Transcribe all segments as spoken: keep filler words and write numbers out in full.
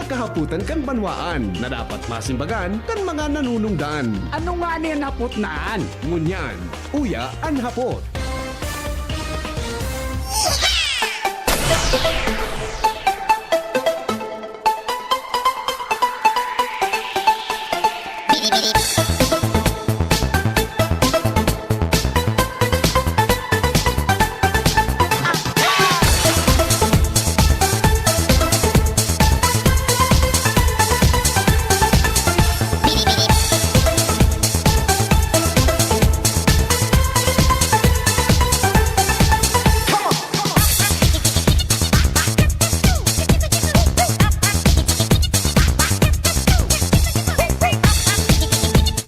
Kahapotan kan banwaan na dapat masimbagan kan mga nanunungdan. Ano ngani an hapot na an? Ngunyan, uya an hapot.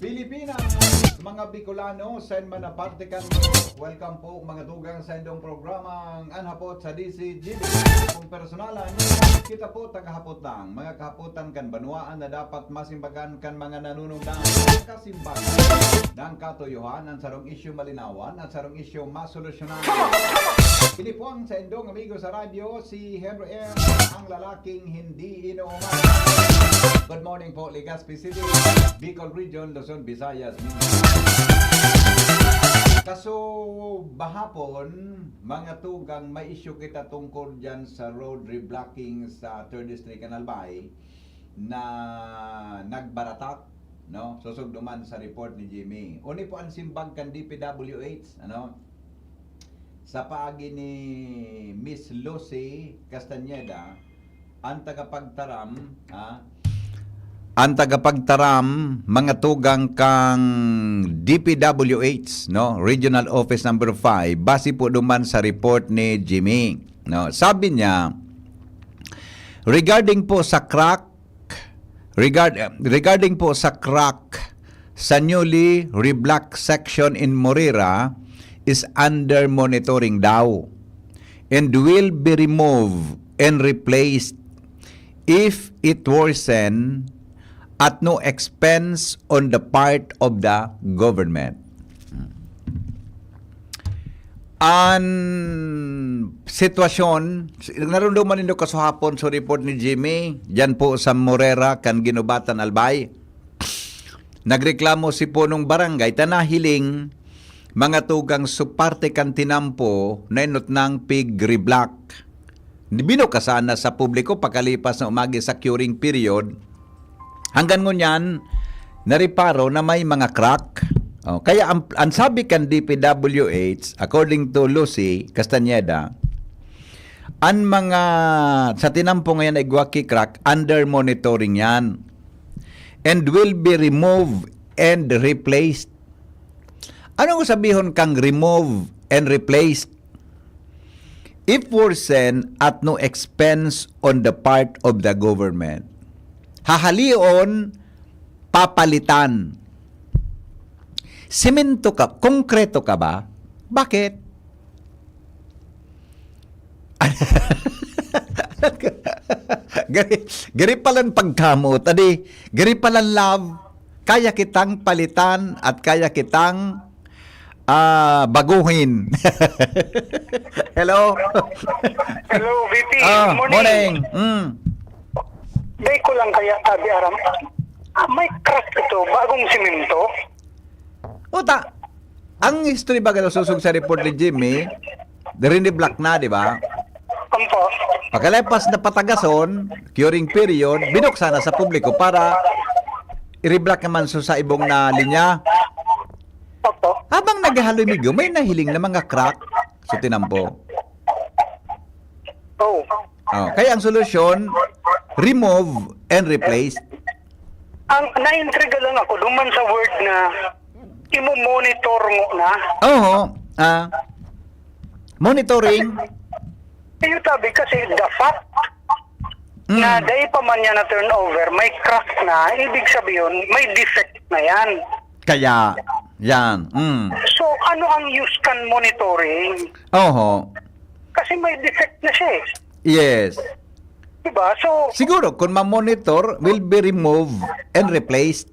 Pilipinas, mga Bicolano, saen man na parte kan, welcome po, mga tugang, sa indong programang An Hapot sa D C G B. Kung personalan, kita po, tagahapot lang. Mga kahapotan kan banwaan na dapat masimbagan kan mga nanunungdan. Kasimbagan ng katuyohan, ang sarong isyu malinawan, at sarong isyu masolusyonan. Ini po ang sa indong amigo sa radyo, si Henry M, ang lalaking hindi inuuman. Good morning po, Legazpi City, Bicol Region, Luzon, Visayas, Mindanao. Kaso, bahapon, mga tugang, may issue kita tungkol dyan sa road reblocking sa Third District, Albay, na nagbaratak, no? Sosog duman sa report ni Jimmy. Uni po ang simbag kan D P W H, ano? Sa paagi ni Miss Lucy Castañeda, ang tagapagtaram, ha? Ang tagapagtaram, mga tugang kan D P W H, no? Regional Office Number Five, base po duman sa report ni Jimmy, no? Sabi niya, regarding po sa crack, regard-, regarding po sa crack sa newly reblock section in Morera is under monitoring daw and will be removed and replaced if it worsen at no expense on the part of the government. An sitwasyon, narumduman nindo kasuhapon sa report ni Jimmy, diyan po sa Morera, kan Guinobatan, Albay. Nagreklamo si punong barangay ta nahiling mga tugang su parte kan tinampo na inot nang pig-reblock. Binukasan na sa publiko pakalipas na umagi sa curing period. Hanggang ngunyan, nareparo na may mga crack. Oh, kaya ang, ang sabi kan D P W H, according to Lucy Castañeda, ang mga sa tinampo ngayon na igwa ki crack, under monitoring yan. And will be removed and replaced. Anong sabihon kang remove and replace? If worsen at no expense on the part of the government. Hahalion, papalitan. Semento ka, konkreto ka ba? Bakit? Gari, gari palan pagkamot, adi, gari palan love, kaya kitang palitan at kaya kitang, ah, baguhin. Hello? Hello, V P. Ah, morning. Morning. Mm. Dai ko lang kaya sabi, Aram. Ah, may crack ito, bagong simento. Uta, ang history baga nasusog sa report ni Jimmy, riniblock na, di ba? Opo. Pagkalipas na patagason, curing period, binuksan na sa publiko para i-reblock naman so sa ibong na linya. Opo. Habang naghahaloy migo, may nahiling na mga crack sa tinampo. Oh. Oh, kaya ang solusyon, remove and replace. Ang naintriga lang ako duman sa word na imo-monitor mo na. Oo, ah, monitoring. Iyo tabi kasi the fact na Mm. dai pa man niya na turnover, may crack na, ibig sabihin, may defect na yan. Kaya, yan. Mm. So, ano ang use kan monitoring? Oho. Kasi may defect na siya eh. Yes. Diba? So, Siguro, kung ma-monitor, will be removed and replaced.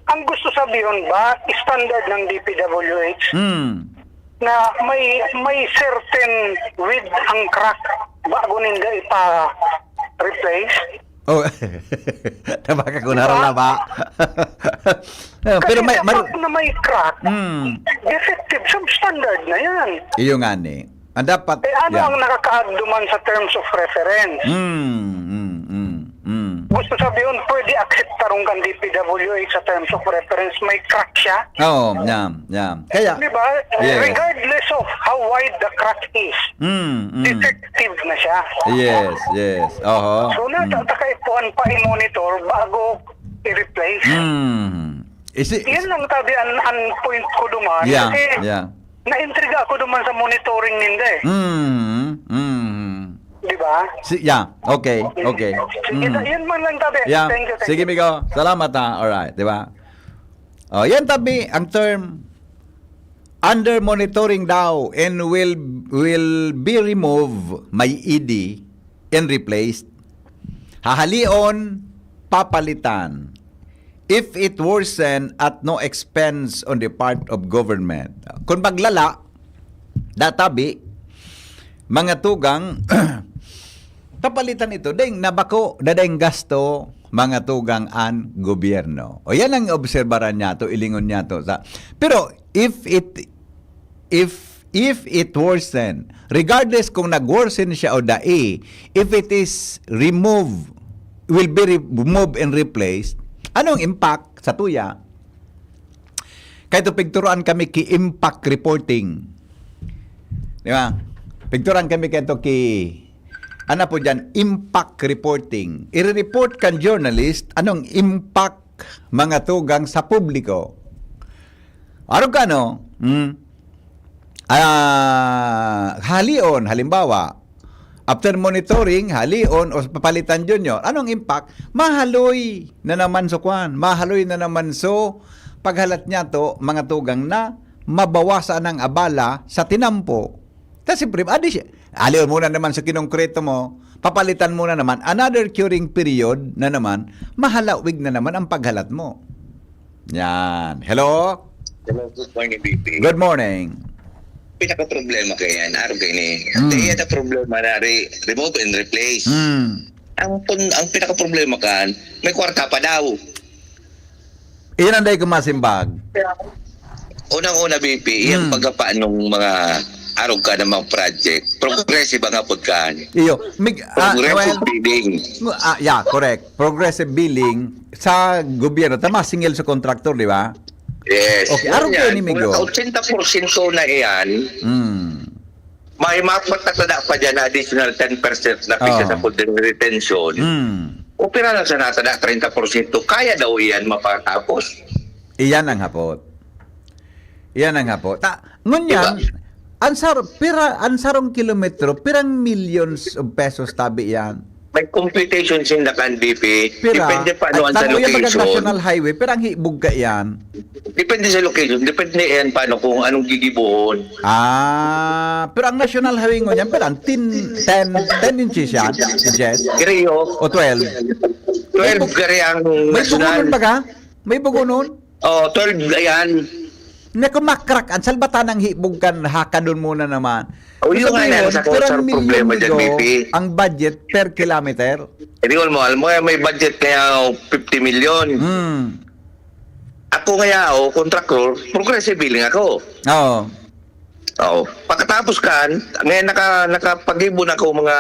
Ang gusto sabihin ba, standard ng D P W H Hmm. na may, may certain width ang crack bago ninda ipa-replace? Oh, tabaka ko narala ba? Ah, pero may, Kasi mar- kapag na may crack, Hmm. defective, substandard na yan. Iyo nga ni. Ang dapat, Eh ano yeah. ang nakakaagduman sa terms of reference? Mm, mm, mm, mm. Gusto sabihin, pwede akseptarong kan D P W H sa terms of reference, may crack siya. Oo, yeah, yeah. Kaya, Di ba? Yes. Regardless of how wide the crack is, mm, mm. defective na siya. Yes, yes. Oho. So, Mm. nata takaipuhan pa i-monitor bago i-replace. Mm. Is it, Yan lang tabi ang, ang point ko duman. yeah, Kasi yeah. naintriga ako duman sa monitoring ninda eh. Mm, mm. Di ba? Si, yeah, okay, okay. Sige, Mm. yun man lang tabi. Yeah. Thank you, thank Sige, you. Migo. Salamat ha. Alright, di ba? Oh, yan tabi ang term under monitoring daw and will will be removed, may E D, and replaced. Hahalion, papalitan. If it worsen at no expense on the part of government. Kung maglala, databi, mga tugang, papalitan ito, dahil nabako, dadaing gasto, mga tugang an gobyerno. O yan ang obserbaran niya to, ilingon niya to. Sa, pero if it, if, if it worsen, regardless kung nag-worsen siya o dai, if it is removed, will be re- removed and replaced, anong impact sa tuya? Kaya ito, pigturuan kami ki impact reporting. Di ba? Pigturuan kami kaya ito ki, ano po dyan, impact reporting. I-report kan journalist, anong impact mga tugang sa publiko. Arog ka, no? Hmm. Ah, halion, halimbawa, after monitoring, halion o papalitan junior, anong impact? Mahaloy na naman so kwan, mahaloy na naman so paghalat niya to, mga tugang na mabawasan ang abala sa tinampo. Kasi siyempre, adi siya, halion mo na naman sa kinongkreto mo, papalitan mo na naman, another curing period na naman, mahalawig na naman ang paghalat mo. Yan. Hello? Hello, good morning, B P. Good morning. Pinaka-problema kaya yan, araw kayo ni. Mm. Kaya na problema na re- remove and replace. Hmm. Ang pun ang pinaka-problema kan, may kwarta pa daw. Iyan ang dahil ko masimbag. Unang-una, B P, yung Mm. pagkapa nung mga arog ka ng mga project, progressive ang apod kan. Iyo. Mig, ah, Progressive well, bidding. ah, yeah, correct. Progressive billing sa gobyerno. Tama, singil sa kontraktor, di ba? Yes. Okay, arog Yan. kayo ni Migo. Kung naka-ochenta porsyento na iyan, Hmm. may mapatatanda pa dyan na additional ten percent na pisa Oo. sa food retention. Hmm. Opera lang sa natada, treinta porsyento. Kaya daw iyan mapatapos. Iyan ang hapot. Iyan ang hapot. Ta, ngunyan, Diba? ang sar, pira, ang sarong kilometro, pirang millions of pesos tabi yan. May computation sinda kan B P. Pira, Depende pa ano ay, ang sa tamo yan bagang location. National Highway, pirang hibog ka yan. Depende sa location. Depende yan paano kung anong gigibuhon. Ah, pero ang National Highway ngunyan, pirang ten, ten, ten inches yan, inches? Gari, oh. O twelve? Twelve gari ang May national. bugunon ba ka? May bugunon? Oh, twelve, ayan. Na kung makrak, ang salbatan ng hibog kan, hakadon muna naman. Oh, yun nga Sabihin, yan, sa pirang sa milyon problema dyan, niyo B P. ang budget per kilometer. Hindi ko mo, alam mo, may budget kaya fifty million. Hmm. Ako kaya, oh, contractor, progressive billing ako. Oo. Oo. Pagkatapos kan, ngayon naka, nakapag-ibon ako mga,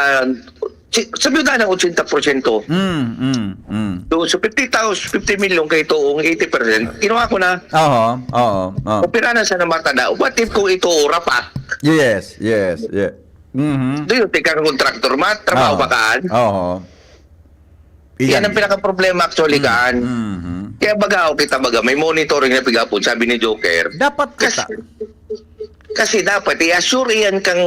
si- sabi ko na ochenta porsyento. Mm, mm, mm. So, so fifty thousand, fifty million kay ito, ang eighty percent, kinuha ko na. Oo, oo, oo. Opera na sa namatanda. What if kung ito rapat? Yes, yes, yes. Mhm. Do you think ang contractor, ma? Trabaho Oo. ba kaan? Oo. Yan ang pinaka-problema actually kaan. Mhm. Kaya baga, okay, ta baga, may monitoring na pigapon, sabi ni Joker. Dapat Kasi, kita. kasi dapat, i-assure iyan kang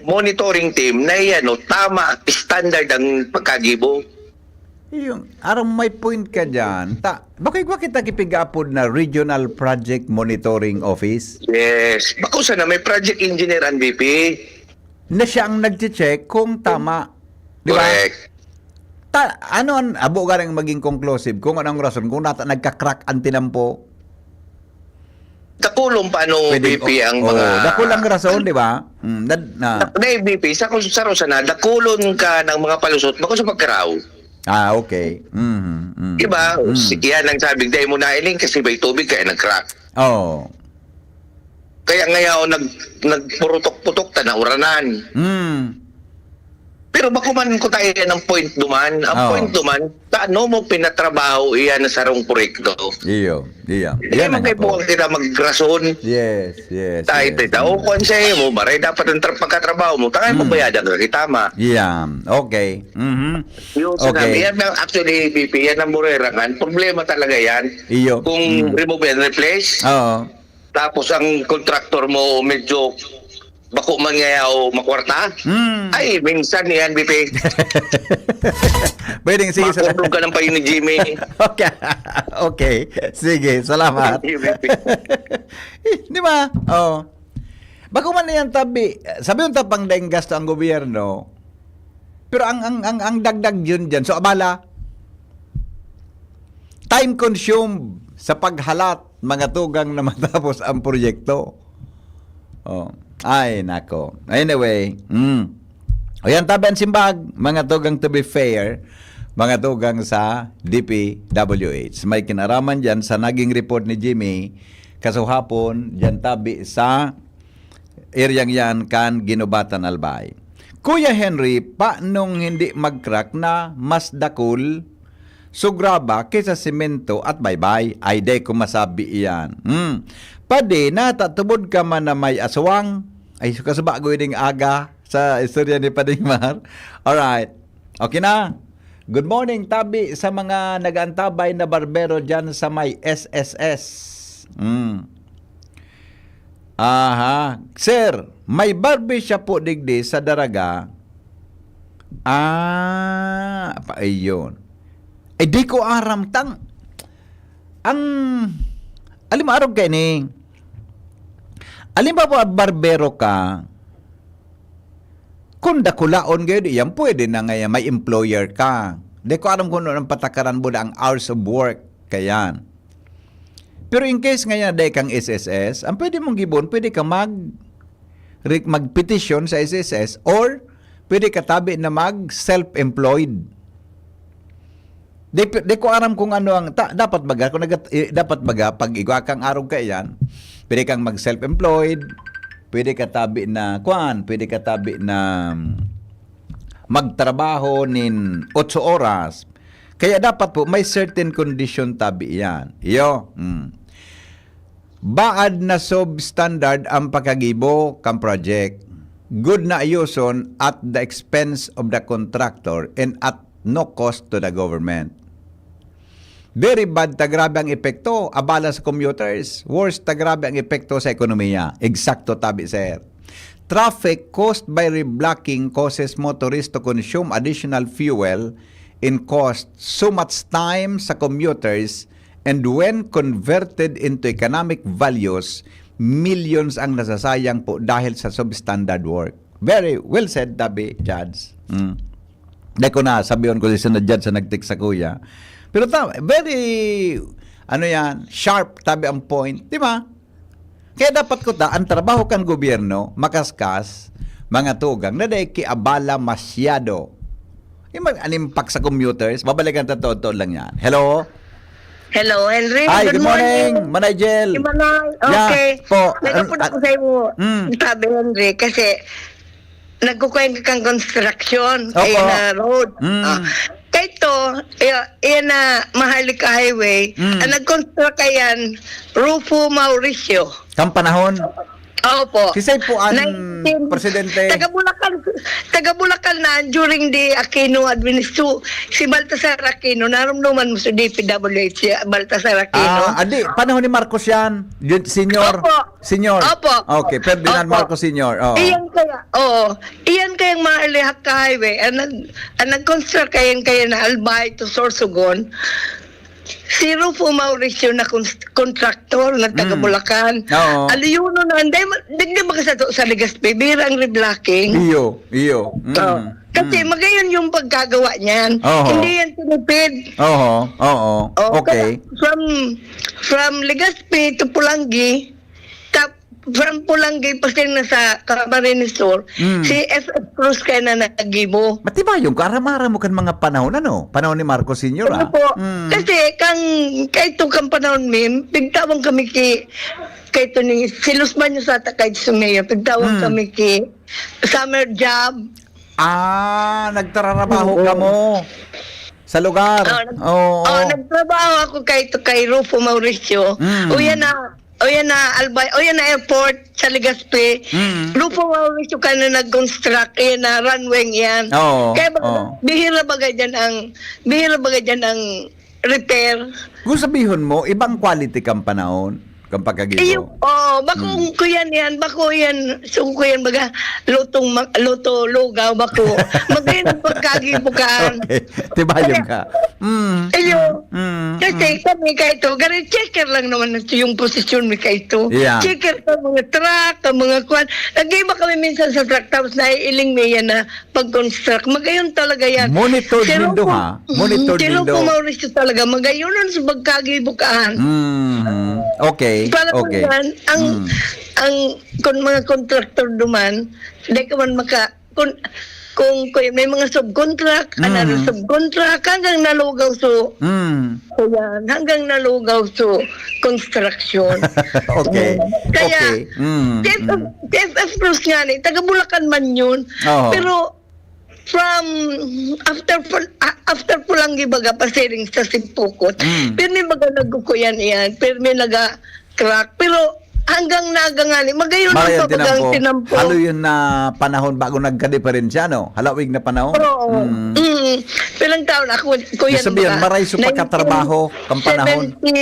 monitoring team na iyan, no, tama, standard ang pagkagibo. Yung, arang may point ka dyan. Ta, bakit ba kita kipigapod na Regional Project Monitoring Office? Yes. Bako sana may project engineer ang B P. Na siya ang nag-check kung tama. Di ba? Correct. Ta, ano ang abo ka nang maging conclusive kung anong rason kung nata nagka-crack ang tinampo? Dakulon pa no Pwede, B P ang oh, mga... dakulang rason, di ba? Mm, na, na, Day, B P, sa, sa sana, dakulon ka ng mga palusot, bako sa pagkaraw. Ah, okay. Mhm, mm, Diba? mm. Si- Yan ang sabi, dahil mo nailing kasi may tubig kaya nag-crack. Oh. Kaya ngayon, nag, nagpurutok-putok ta nauranan. Mm. Pero bako man ko tayo ng point duman. Ang Oo. Point duman, taano mo pinatrabaho iyan na sarong proyekto? Iyo, iya. Hindi Yan man ang kayo apo. Buwan kita mag-rason. Yes, yes. Tayo yes. kita. O kung sa'yo mo, maray dapat ang trap magkatrabaho mo. Tangan mo Mm. bayadan ka kita ma. Yeah. Okay. Mhm. Yung Okay. sinabi, yan ang actually, B P, yan ang burerangan. Problema talaga yan. Iyo. Kung Mm. remove and replace, Oo. tapos ang contractor mo medyo bako man ngayaw makwarta, Mm. ay, minsan yan, B P. Pwedeng sige sa Makurog ka ng payo ni Jimmy. Okay. Okay. Sige, salamat. Thank you, B P. Eh, di ba? Oh. Bako man yan tabi. Sabi yung tapang daing gasto ang gobyerno. Pero ang ang ang, ang dagdag yun diyan. So abala, time consumed sa paghalat mga tugang na matapos ang proyekto. Oh. Ay, nako. Anyway, mm. O yan, tabi ang simbag, mga tugang, to be fair, mga tugang sa D P W H. May kinaraman dyan sa naging report ni Jimmy kasuhapon, dyan tabi sa eryang yan kan Ginubatan Albay. Kuya Henry, paanong hindi mag-crack na mas dakul, sugraba kaysa semento at baybay? Ay, di ko masabi iyan. Hmm. Padi, natatubod ka man na may aswang? Ay, kasuba ko ding aga sa istorya ni Pading Mar. Alright. Okay na. Good morning, tabi sa mga nag-aantabay na barbero dyan sa may S S S. Mm. Aha. Sir, may barbershop po digdi sa Daraga. Ah, pa ayun. Ay, di ko aram tang ang alim arog kay ni. Alim ba po barbero ka? Kung dakulaon gayud iyan, pwede na ngayon may employer ka. Di ko aram kung ano ang patakaran mo na ang hours of work. Kayan. Pero in case ngayon na dahil kang S S S, ang pwede mong gibon, pwede ka mag re- magpetisyon sa S S S or pwede ka tabi na mag self-employed. Di, di ko aram kung ano ang ta, dapat baga kung nagat, eh, dapat baga pag igwa kang arog ka iyan, pwede kang mag self-employed, pwede ka tabi na kuan, pwede ka tabi na mm, magtrabaho nin otso oras. Kaya dapat po may certain condition tabi iyan. Iyo. Mm. Baad na substandard ang pagkagibo kan project. Good na ayoson at the expense of the contractor and at no cost to the government. Very bad ta grabe ang epekto, abala sa commuters. Worse ta grabe ang epekto sa ekonomiya. Eksakto tabi, sir. Traffic caused by reblocking causes motorists to consume additional fuel and cost so much time sa commuters, and when converted into economic values, millions ang nasasayang po dahil sa substandard work. Very well said, tabi, Judge. Mm. Di ko na, sabihan ko si Sina Judge sa nag-text sa kuya. Pero ta, very, ano yan, sharp, tabi ang point. Di ba? Kaya dapat ko ta, ang trabaho kan gobyerno, makaskas, mga tugang, na dahil kiabala masyado. Yung mag-animpak sa commuters, babalikan ta, totoo lang yan. Hello? Hello, Henry. Hi, Good good morning, morning. Manay Jel. Si Manay, Yeah, okay. po. Nagapod An- ako sa iyo. Mm. Sabi, Henry, kasi nagkukwento kang construction, Opo. ayun na road. Mm. Ah, kaya ito, y- yan na Maharlika Highway, Mm. ang nag-construct kayan, Rufo Mauricio. Kang panahon, Opo. si Sir po ang Nineteen presidente. Taga Bulacan, taga Bulacan na during the Aquino administration, si Baltasar Aquino, narumduman mo si D P W H, si Baltasar Aquino. Ah, adi, panahon ni Marcos yan. Yun, senior. Opo. Senior. Opo. Okay, Ferdinand Opo. Marcos Senior. Oo. Iyan kaya, oo. Iyan kayang Maharlika Highway. Ang, nag, ang nag-construct kayan kaya na Albay to Sorsogon. Si Rufo Mauricio na cons- contractor na taga Mm. Bulacan. Oo. Aliyuno na, hindi, ma- hindi ba sa, sa Legazpi, birang reblocking. Iyo, iyo. Mm. Oh. Kasi Mm. magayon yung pagkagawa niyan. Oo. Hindi yan tinipid. Oo, oo. Oh, Okay. kaya From, from Legazpi to Pulangi, tap, from Polangui pa siya na sa Camarines Sur, Mm. si F F Cruz kaya na naggibo. Matibayon ka, aram-aram mo kan mga panahon, ano? Panahon ni Marcos Senior, Ano ah. po? Mm. Kasi kang, kay ito kang panahon, Mim, pigtawang kami ki, kay ito ni, si Luz Baños ata kay ito si Mayor, pigtawang Mm. kami ki summer job. Ah, nagtararabaho Oo. kamo sa lugar? Oh, nag-, Oo. oh, nagtrabaho ako kay, kay Rufo Mauricio. Mm. O yan na, o yan na, Albay, o yan na airport sa Legazpi. Mm. Rufo Mauricio ka na nag-construct, yan na runway yan. Oo, Kaya ba, oo. bihira bagay dyan ang, bihira bagay dyan ang repair. Kung sabihon mo, ibang quality kang panahon, kang pagkagibo. Iyo, oh, bako Mm. ko yan yan, bako yan, so ko yan baga, lutong ma-, luto, lugaw, bako. Magayon ang pagkagibo ka. Okay. Tibayon Kaya, ka. Mm, iyo. mm, mm, Kasi mm. kami kay ito, gari checker lang naman na yung posisyon mi kay ito. Yeah. Checker ka mga truck, ka mga kwan. Nag-iba kami minsan sa truck, tapos naiiling mi yan na pag-construct. Magayon talaga yan. Monitored Si nindo, Rocco, ha? Monitored si Rocco nindo. Mauricio talaga. Magayon sa pagkagibo ka. Mhm. Okay, Para okay. Yan, ang, Mm. ang, kung mga contractor duman, di ka man maka, kung, kung, kung may mga subcontract, Mm. another subcontract, hanggang nalugaw so, Mm. so yan, hanggang nalugaw so construction. Okay. Mm. Kaya, Okay. Mm, T F F, mm. T F F Cruz nga ni, taga Bulacan man yun. Oo. Pero, from, after Pul-, a-, after Pulanggi baga, pasiring sa Sipukot. Mm. Pirmi baga nagkukuyan iyan, pirmi naga-crack. Pero hanggang naga nga ni, magayon ang Marayon pabagang tinampo. tinampo. Halo yun na panahon bago nagkadiperensya, no? Halawig na panahon? Oo. Mm. Mm. Pilang taon ako, kuyan Ibig sabihin, baga, maray sa pagkatrabaho, nineteen kang panahon. seventy,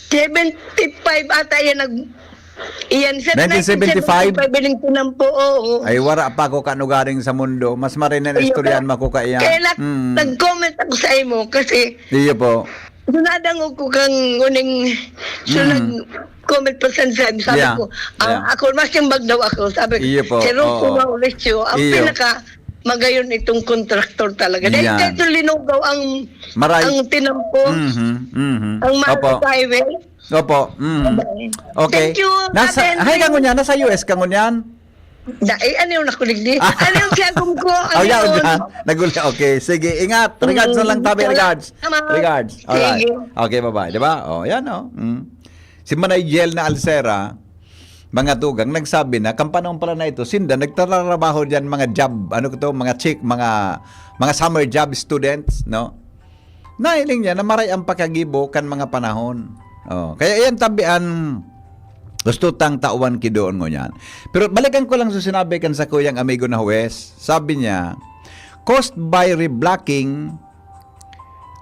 seventy-five ata yan nag-, Iyan, sa Nineteen seventy-five? nineteen seventy-five, biling ko lang po, oo. Ay, wara pa ako kanugaring sa mundo. Mas marina na Iyo istoryahan po. mo ako kaiyan. Kaya na, Mm. nag-comment ako sa imo kasi Iyo po. Nadangog ko kang uning, so Mm. nag-comment pa sa sabi, sabi Yeah. ko, "Ah, Yeah. ako, mas yung bagdaw ako," sabi ko, Iyo po. "Si Rocco Oo. Mauricio, ang Iyo. pinaka magayon itong kontraktor talaga." Dahil Yan. kahit yung linugaw ang, Maray. ang tinampo, Mhm, mhm. ang mahal Opo. sa highway, Opo. Mm. Okay. Thank you, Nasa, Ate Henry. Hay ka ngunyan? Nasa U S ka ngunyan? Da, eh, ano yung nakuligdi? Ah. Ano yung siyagom ko? Ano Oh, yeah, yun? yeah. Naguli. Okay, sige. Ingat. Regards na lang, Mm. tabi. Regards. Salamat. Regards. Alright. Sige. Okay, bye-bye. Di ba? Oh, yan, oh. Mm. Si Manay Yel na Alcera, mga tugang, nagsabi na, kan panahon pala na ito, sinda, nagtatrabaho dyan, mga job, ano to, mga chick, mga, mga summer job students, no? Nahiling niya na maray ang pakagibo kan mga panahon. Oh, kaya iyan tabi an gusto tang tawan ki doon ngunyan. Pero balikan ko lang sa sinabi kan sakuyang amigo na huwes. Sabi niya, caused by reblocking,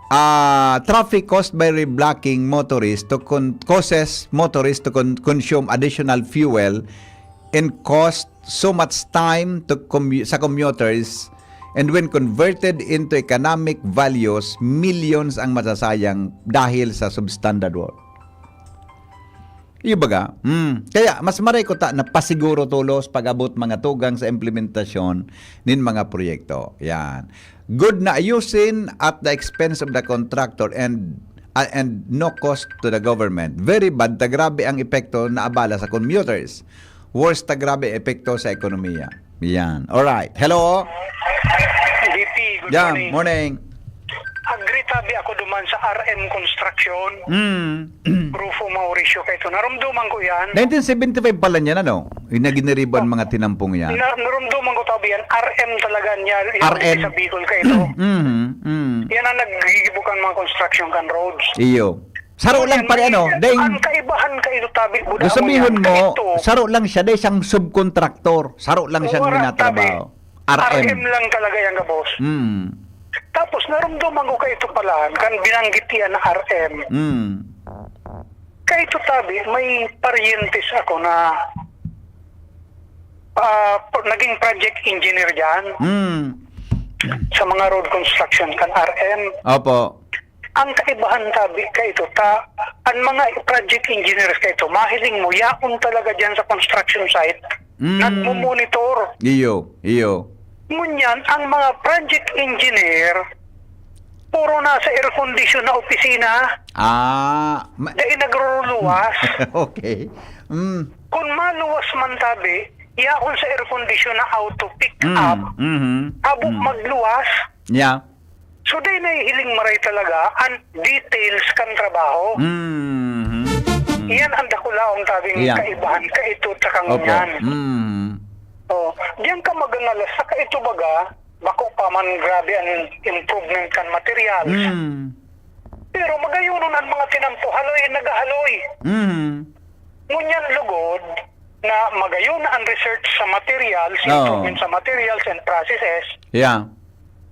ah, traffic caused by reblocking motorists to con-, causes motorists to con-, consume additional fuel and cost so much time to commu-, sa commuters, and when converted into economic values, millions ang masasayang dahil sa substandard work. Iyo baga? Hmm. Kaya mas maray ko ta na pasiguro tolos pag-abot mga tugang sa implementasyon nin mga proyekto. Yan. Good na ayusin at the expense of the contractor and, uh, and no cost to the government. Very bad ta grabe ang epekto na abala sa commuters. Worse ta grabe epekto sa ekonomiya. Yan. Alright. Hello? V P, good Yan. morning. Morning. Agree tabi ako duman sa R M Construction. Mm. Rufo Mauricio kaito. Narumduman ko yan. Nineteen seventy-five pala niyan, ano? Yung na giniriban Oh. mga tinampong yan. Na, narumduman ko tabi yan. R M talaga niya. Yung R M. Sa Bicol kaito. Mhm, mm. Yan ang naggigibo kan mga construction kan roads. Iyo. Saro lang Yan, pare, may, ano, dahil ang kaibahan kaito tabi, Buda, Kung sabihin mo, kaito. saro lang siya, dahil siyang subcontractor. Saro lang siyang Wala, minatrabaho. tabi. R M. R M lang talaga yan, boss. Mm. Tapos, narumduman ko kaito pala, kan binanggit yan na R M. Mm. Kaito tabi, may paryentes ako na, ah, p-, naging project engineer dyan Mm. sa mga road construction kan R M. Opo. Ang kaibahan tabi kaito, ta, ang mga project engineers kaito, mahiling mo, yaon talaga dyan sa construction site, Mm. nagmumonitor. Iyo, iyo. Ngunyan, ang mga project engineer, puro nasa air condition na opisina. Ah, ma- Dahil nagruruluwas. Okay. Mm. Kung maluwas man tabi, yaon sa air condition na auto pick up, Mm, mhm, abo mm. magluwas. Yeah. So, dai nahihiling maray talaga ang details kan trabaho. Mhm, mm. Iyan ang dakulaong tabing Yeah. kaibahan, kaito ta kang Opo. yan. Mm. Oh, diyan ka magangalas sa kaito baga, bako pa man grabe ang improvement kan materials. Mm. Pero magayonon ang mga tinampo, haloy, nagahaloy. Mm. Ngunyan lugod na magayon na ang research sa materials, Oo. improvement sa materials and processes, Yeah.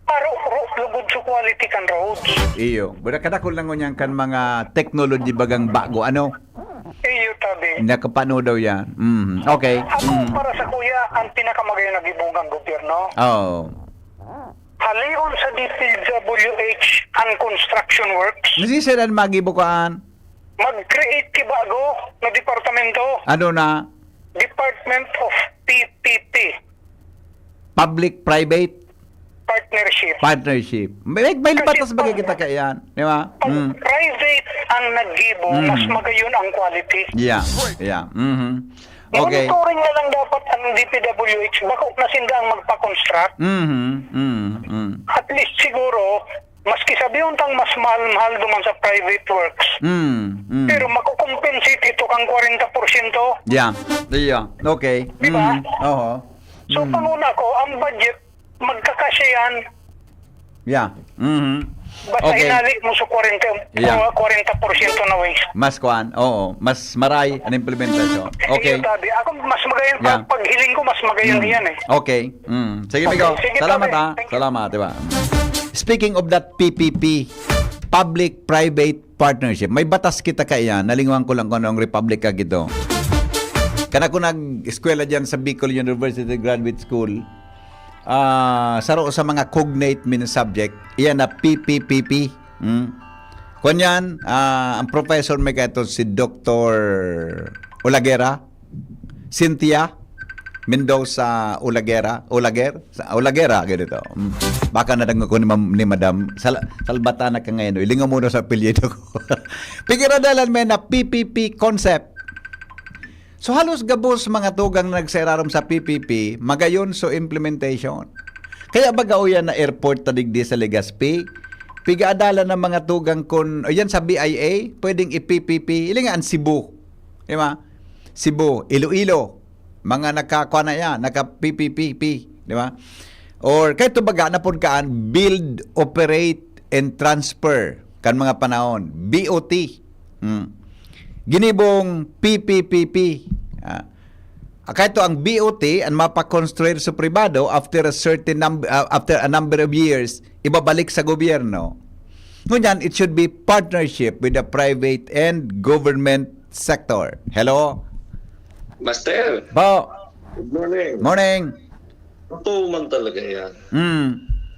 aro, ro, lugod sa quality kan roads. Iyo. Buda kadakol lang ngunyan kan mga technology bagang bago, ano? Iyo, tabi. Nakapano daw yan. Mm. Okay. Ako, Mm. para sa kuya, ang pinakamagayon na gibong ang gobyerno. Oo. Halion sa D P W H ang construction works. Nasiseran magibo kaan? Mag-create ki bago na departamento. Ano na? Department of P P P. Public-private Partnership. Partnership. May, may Kasi batas ba pag kita kaiyan? Di ba? Pag Mm. private ang naggibo, Mm. mas magayon ang quality. Yeah. Yeah. Mhm. Okay. Monitoring na lang dapat ang D P W H. Bako na sinda ang magpa-construct. Mhm. Mm. Mm. At least siguro, maski sabihon tang mas mahal-mahal duman sa private works, Mm. Mm. pero makukompensate ito kang kwarenta porsyento. Yeah. Yeah. Okay. Di ba? Mm. Oho. So, Mm. panguna ko, ang budget, magkakasya yan. Yeah. Mhm. Basta Okay. hinali mo sa kwarenta, Yeah. mga kwarenta porsyento na waste. Mas kuan, oo. Mas maray ang implementasyon. Okay. Iyo, tabi. Ako, mas magayon, Yeah. pag, paghiling ko, mas magayon Mm. yan eh. Okay. Mm. Sige, Okay, Migo. sige, Salamat, tabi. ha. Thank you. Salamat, di ba? Speaking of that P P P, public-private partnership, may batas kita kaiyan. Nalingawan ko lang kung anong republic ka gito. Kana ko nag-eskwela dyan sa Bicol University Graduate School, ah, saro sa mga cognate min subject, iyan na P P P P. Hmm? Kunyan, ah, ang professor may kaito si Doktor Olagera, Cynthia Mendoza Olagera, Olager? Sa Olagera, ganito. Hmm. Baka nadangog ko ni, ma'am, ni madam, sal-, salbata na ka ngayon. Ilingaw mo na sa apelyido ko. Pigiradalan may na P P P concept. So, halos gabos mga tugang na nagsairarom sa P P P, magayon so implementation. Kaya baga uyan na airport ta digdi sa Legazpi, pigaadalan ng mga tugang kun, o yan sa B I A, pwedeng i-P P P, ilinga ang Cebu. Di ba? Cebu, Iloilo, mga nagkakwa na yan, naka-P P P P, di ba? Or, kahit baga, napod kaan, build, operate, and transfer, kan mga panahon, B O T. Hmm. Ginibong P P P P. Ah. Ah, kahit ang B O T, ang mapakonstruir sa pribado, after a certain num-, ah, after a number of years, ibabalik sa gobyerno. Ngunyan, it should be partnership with the private and government sector. Hello? Master. Po. Good morning. Morning. Totoo man talaga yan. Mm.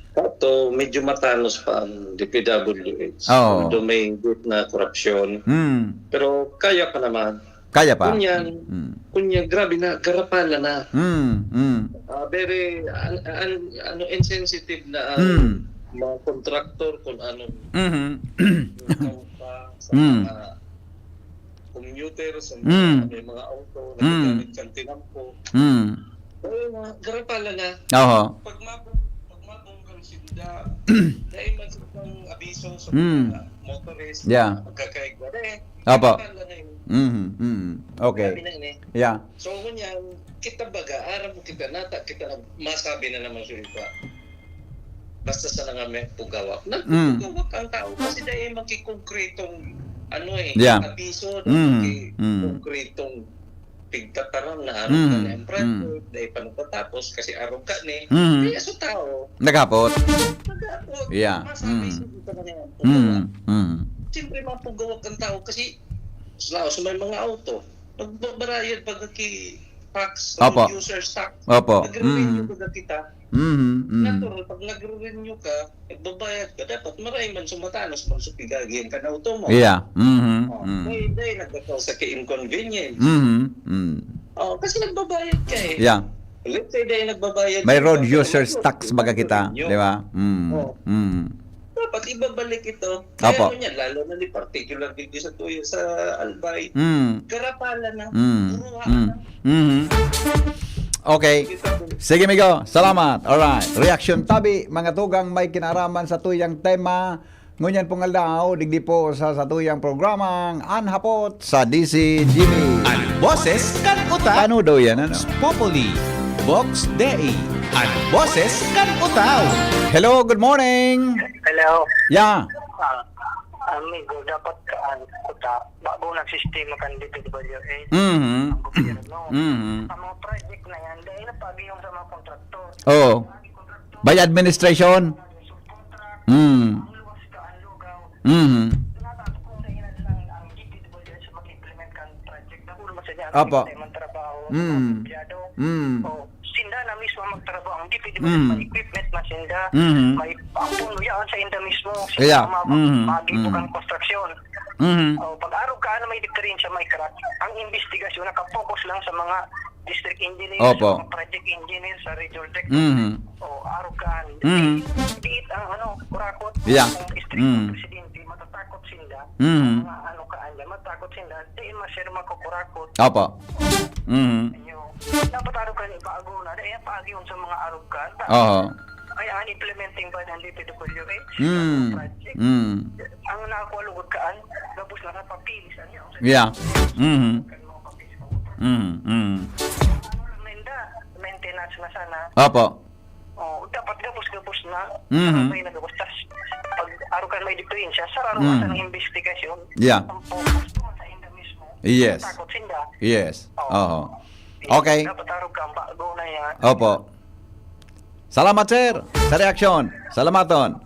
Kato, medyo matanos pa ang D P W H. Oo. Although may deep na korupsyon. Mm. Pero kaya pa naman. Kaya pa? Kunyan, Mm. kunyan, grabe na, garapala na. Mm, mm. Ah, very, an-, an-, ano, insensitive na ang Mm. mga kontraktor kung ano. Mhm. Yung pa sa Mm. mga commuter, sa mga, Mm. may mga auto, Mm. nagagamit kang tinampo. Mm. Oo, mga garapala na. Oho. Pag mabong-, pag mabonggang sinda, dahil man sa ibang abiso sa Mm. mga motorist, Yeah. pagkakaigwa na eh. Opo. Garapala na yun. Mhm, mhm. Okay. Sabi na yun eh. Yeah. So, ngunyan, kita baga, aram mo kita, nata, kita na, masabi na naman sa iba. Basta sa nga may pugawak. Mm. Nagpugawak ang tao kasi dahil magkikongkretong, ano eh, Yeah. abiso, no? Mm, mm. Magkikongkretong pigtataram na arog Mm, na yung project, mm. dahil pa natatapos kasi arog ka ni. Mm. Kaya sa tao, Naghapot. naghapot. Yeah. Masabi Mm. sa dito na yung Mm, pugawak. mm. Siyempre, mapugawak ang tao kasi sa, sa may mga auto, nagbabayad pag ki-, tax, Opo. User's tax. Opo. Nagre-renew Mm. baga kita. Mhm, mm. Natural, pag nagre-renew ka, nagbabayad ka, dapat maray man sumatanos man sa pigagihan ka na auto mo. Yeah. Mhm, Oh, mm. Dahil, dahil nagkakaroon sa ki-inconvenience. Mhm, mm. Oh, kasi nagbabayad ka eh. Yeah. Let's say, dahil nagbabayad May ka, road pero user's nag-, tax baga kita, nagre-renew. Di ba? Mm, Oh. mm. Dapat Ibabalik ito. Kaya Opo. Ngunyan, lalo na ni particular dito sa tuyo, sa Albay, Mm. karapalan na, Mm. buruhaan Mm. na. Mhm. Okay. Kita po. Sige, migo. Salamat. Alright. Reaksyon tabi, mga tugang may kinaraman sa tuyang tema. Ngunyan pong aldaw, digdi po sa satuyang programang An Hapot sa D C G B. An boses kan utao. Paano daw yan, ano? Vox Populi, Vox Dei. An boses kan utao. Hello, good morning. Hello. Yeah. Ah, amigo, dapat kaan kuta, bago na sistema kan D P W H, Mhm. ang gobyerno. Mhm. Ang mga project na yan, dahil na pag-iwan sa mga kontraktor. Oo. Ang kontraktor, By administration. Subcontract, Mm. ang luwas ka, ang lugaw. Mhm. Natapos kung dahil na lang ang D P W H mag-implement kan project. Dahil mo sa niya, Apo. Ang sistema ng trabaho, Mm. empleyado. Mm. O, sinda na mismo ang magtrabaho. Ang D P W H, Mm. may equipment na sinda, Mhm. may ampon, yaon sa inda mismo. Sinda Yeah. ang mga Mhm. mag-, mag-, Mhm. ang konstruksyon. Mhm. O, pag-arog ka, ano may diferensya, may crack? Ang investigasyon nakapokus lang sa mga district engineer, Opo. sa mga project engineer, sa regional director. Mhm. O, arog ka, ano? Mhm. Di, di ang, ano, kurakot, Yeah. ang district Mhm. presidente, matatakot sinda. Mhm. Mga ano ka, ano, matakot sinda. Di masyado makukurakot. Opo. Mhm. Ayun. Dapat arog ka, bago na. Dahil paagi yun sa mga arog ka. Oo. Ay, ang implementing by ng D P W H, Mm. project. Mm. Ang nakakuha lugod kaan, gabos na sa papilis, ano yun? Yeah. Mhm. Kan mga papilis, mga Mhm. Mhm. Ano lang na yun da? Maintenance na sana. Opo. Oh, dapat gabos-gabos na. Mhm. Sabay na gabos. Tas, pag arog kan may diferensya, sa raro Mhm. sa ng investigasyon, Yeah. ang focus naman sa inda mismo. Yes. Takot sinda. Yes. Oo. Oo. Okay. Dapat arog ka, ang bago na yan. Opo. Salamat, sir, sa reaksyon. Salamaton.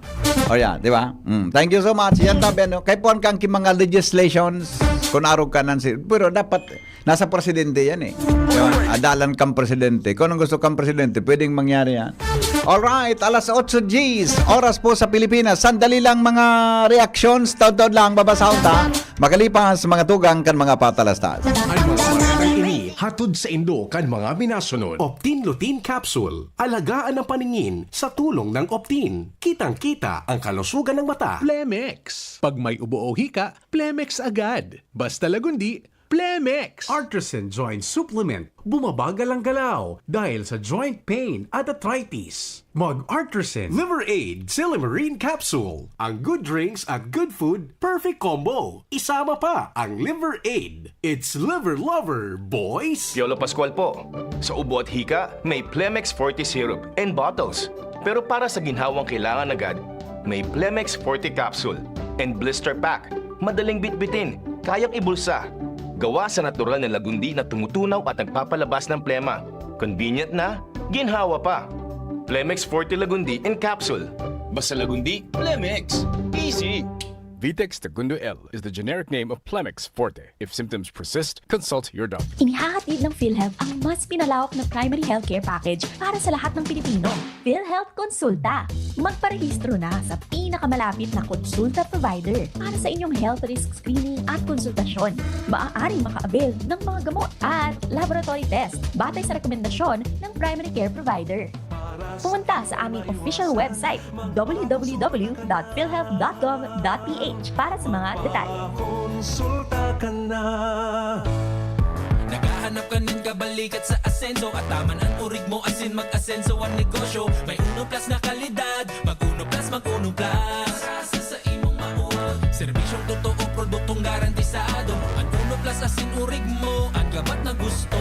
O yan, di ba? Mm, thank you so much. Yan tabi, ano? Kay puan kang ki mga legislations, kung arog ka nan si-, pero dapat nasa presidente yan eh. Di ba? Adalan kang presidente. Kung anong gusto kang presidente, pwedeng mangyari yan. Alright, alas otso diyes, oras po sa Pilipinas. Sandali lang mga reactions. Taod-taod lang, babasahon ta. Makalipas, mga tugang kan mga patalastas. Ang mga baretang ini, hatod sa indo kan mga minasunod. Optin Lutein Capsule. Alagaan ang paningin sa tulong ng Optin. Kitang-kita ang kalusugan ng mata. Plemex. Pag may ubo o hika, Plemex agad. Basta Lagundi, Plemex. Artisan Joint Supplement. Bumabagal ang galaw dahil sa joint pain at arthritis. Mag Artisan Liver Aid Silimarin Capsule. Ang good drinks at good food, perfect combo. Isama pa ang Liver Aid. It's Liver Lover, boys! Piolo Pascual po. Sa ubo at hika, may Plemex Forte Syrup and bottles. Pero para sa ginhawang kailangan agad, may Plemex Forte Capsule and Blister Pack. Madaling bitbitin, kayang ibulsa. Gawa sa natural na lagundi na tumutunaw at nagpapalabas ng plema. Convenient na, ginhawa pa. Plemex Forte Lagundi in Capsule. Basta Lagundi, Plemex. Easy! Vitex Segundo L is the generic name of Plemex Forte. If symptoms persist, consult your doctor. Inihahatid ng PhilHealth ang mas pinalawak na primary healthcare package para sa lahat ng Pilipino. PhilHealth Konsulta. Magparehistro na sa pinakamalapit na konsulta provider para sa inyong health risk screening at konsultasyon. Maaaring maka-avail ng mga gamot at laboratory test batay sa rekomendasyon ng primary care provider. Pumunta sa aming official website, w w w dot philhealth dot gov dot p h, para sa mga detalye. Konsulta ka na. Naghahanap ka nin kabalikat sa asenso, at taman an orig mo asin mag-asenso an negosyo. May Uno Plus na kalidad, mag Uno Plus, mag Uno Plus. Sa imong mauwag. Serbisyong totoo, produktong garantisado. An Uno Plus asin orig mo, an gabat na gusto.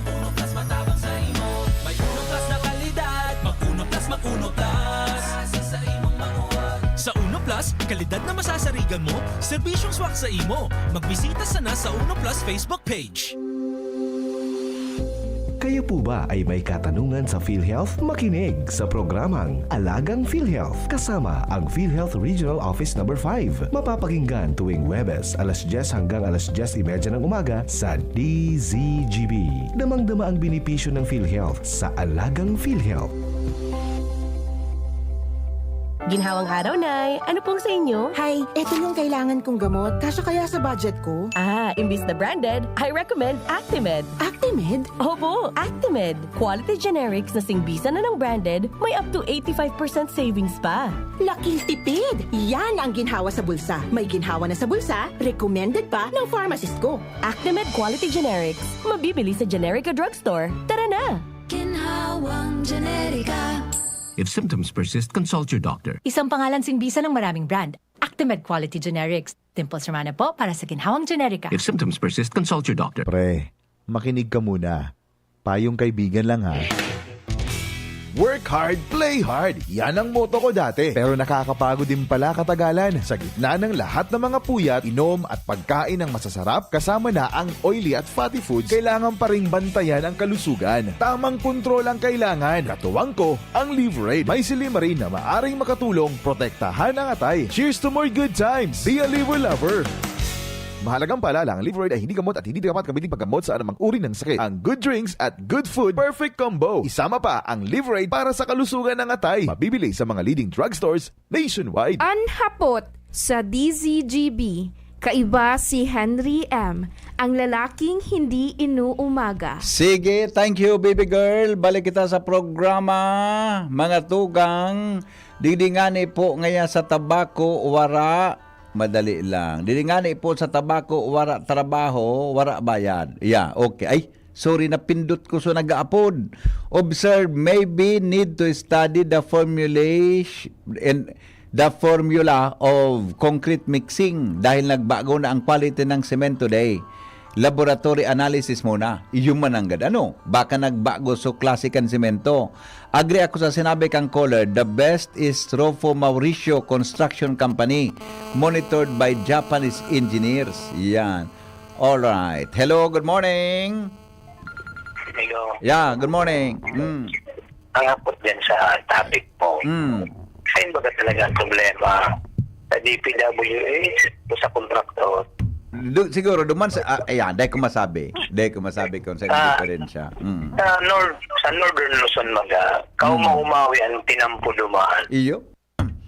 Uno Plus matabang sa imo. May Uno Plus na kalidad. Mag Uno Plus, mag Uno Plus. Sa imong mauwag. Sa Uno Plus, kalidad na masasarigan mo, serbisyong swak sa imo. Magbisita sana sa Uno Plus Facebook page. Kayo po ba ay may katanungan sa PhilHealth? Makinig sa programang Alagang PhilHealth kasama ang PhilHealth Regional Office Number five. Mapapakinggan tuwing Huwebes, alas dyes hanggang alas dyes y media ng umaga sa D Z G B. Damang-dama ang benepisyo ng PhilHealth sa Alagang PhilHealth. Ginhawang araw, Nay. Ano pong sa inyo? Hay, eto yung kailangan kong gamot. Kasya kaya sa budget ko? Ah, imbis na branded, I recommend Actimed. Actimed? Opo, Actimed. Quality generics na singbisa na ng branded, may up to eighty-five percent savings pa. Laking tipid! Yan ang ginhawa sa bulsa. May ginhawa na sa bulsa, recommended pa ng pharmacist ko. Actimed Quality Generics. Mabibili sa Generica Drugstore. Tara na! Ginhawang Generica. If symptoms persist, consult your doctor. Isang pangalan singbisa ng maraming brand. Actimed Quality Generics. Dimples Romana po para sa Ginhawang Generica. If symptoms persist, consult your doctor. Pre, makinig ka muna. Payong kaibigan lang, ha. Work hard, play hard. Yan ang motto ko dati. Pero nakakapagod din pala katagalan. Sa gitna ng lahat ng mga puyat, inom at pagkain ng masasarap, kasama na ang oily at fatty foods, kailangan pa ring bantayan ang kalusugan. Tamang kontrol ang kailangan. Katuwang ko, ang Liverade. May silymarin na maaring makatulong protektahan ang atay. Cheers to more good times! Be a Liver Lover! Mahalagang paalala, ang Liverade ay hindi gamot at hindi dapat gamitin paggamot sa anumang uri ng sakit. Ang good drinks at good food, perfect combo. Isama pa ang Liverade para sa kalusugan ng atay. Mabibili sa mga leading drugstores nationwide. An hapot sa D Z G B, kaiba si Henry M, ang lalaking hindi inuumaga. Sige, thank you, baby girl. Balik kita sa programa, mga tugang. Digdi ngani po ngaya sa tabako, wara. Madali lang. Digdi ngani po sa tabako, wara trabaho, wara bayad. Yeah, okay. Ay, sorry, napindot ko so nag-aapod. Observe, maybe need to study the formulation and the formula of concrete mixing dahil nagbago na ang quality ng semento day. Laboratory analysis muna. Iyo man ang gad-, ano? Baka nagbago so klase kan semento. Agree ako sa sinabi kang caller, the best is Rofo Mauricio Construction Company, monitored by Japanese engineers. Yan. Alright. Hello, good morning. Hello. Yeah, good morning. Mm. Ang hapot din sa topic mo, Mm. saan ba talaga ang problema? Sa D P W H o sa kontraktor? Do, siguro, duman sa, ah, ayan, dahil ko masabi. Dahil ko masabi kung saan ang Ah. diferensya. Mm. Sa North, sa Northern Luzon, maga, Mm. kaumahumawi ang tinampo dumaan. Iyo?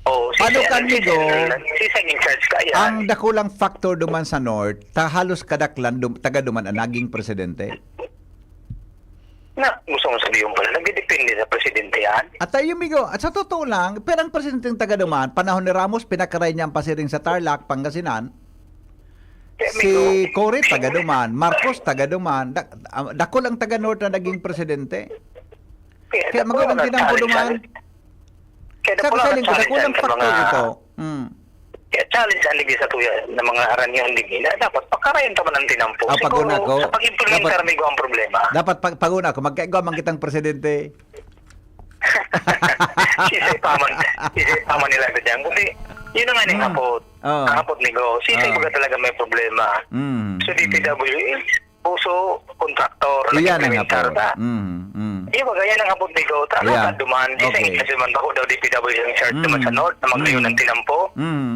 Oh, si Paano Sen-, kan si Migo? Sen-, si Sen in charge ka yan. Ang dakulang factor duman sa North, ta halos kadaklan dum-, taga duman ang naging presidente. Na, gusto mong sabihin pala, nagdedepende sa presidente yan? At tayo, Migo, at sa totoo lang, pero ang presidenteng taga duman, panahon ni Ramos, pinakaray niya ang pasiring sa Tarlac, Pangasinan. Kaya, Si Migo, Cory, taga duman. Marcos, taga duman. Da-, ah, dakul ang taga North na naging presidente. Kaya Kaya dakul magandang ang tinampo challenge duman. yan. Kaya Sa dakul ang kasaling ko, challenge dakul ang yan sa factor mga ito. Mm. Kaya challenge ang ligi sa tuya ng mga aranyon ligi na dapat pakarayan ka man ang tinampo. Ah, Siguro, pag-una ko, sa pag-implementar, dapat, may ang problema. dapat pag-, pag-una ko, magkaigwa man kitang presidente. Sisay pa man, sisay pa man nila ka dyan. Kasi, yun na nga ning Hmm. hapot. Oo. Ang hapot ni Go. Sisay Oo. baga talaga may problema. Hmm. So, Hmm. D P W H, puso, kontraktor, Iyan ang nag-implementar hapot. ta. Hmm. Hmm. Di ba, ganyan ang hapot ni Go? Ta, Yeah. ano ta duman? Di sa Okay. inyo duman, bako daw D P W H ang in charge naman sa Mm. North na maglayo Mm. ng tinampo. Mm.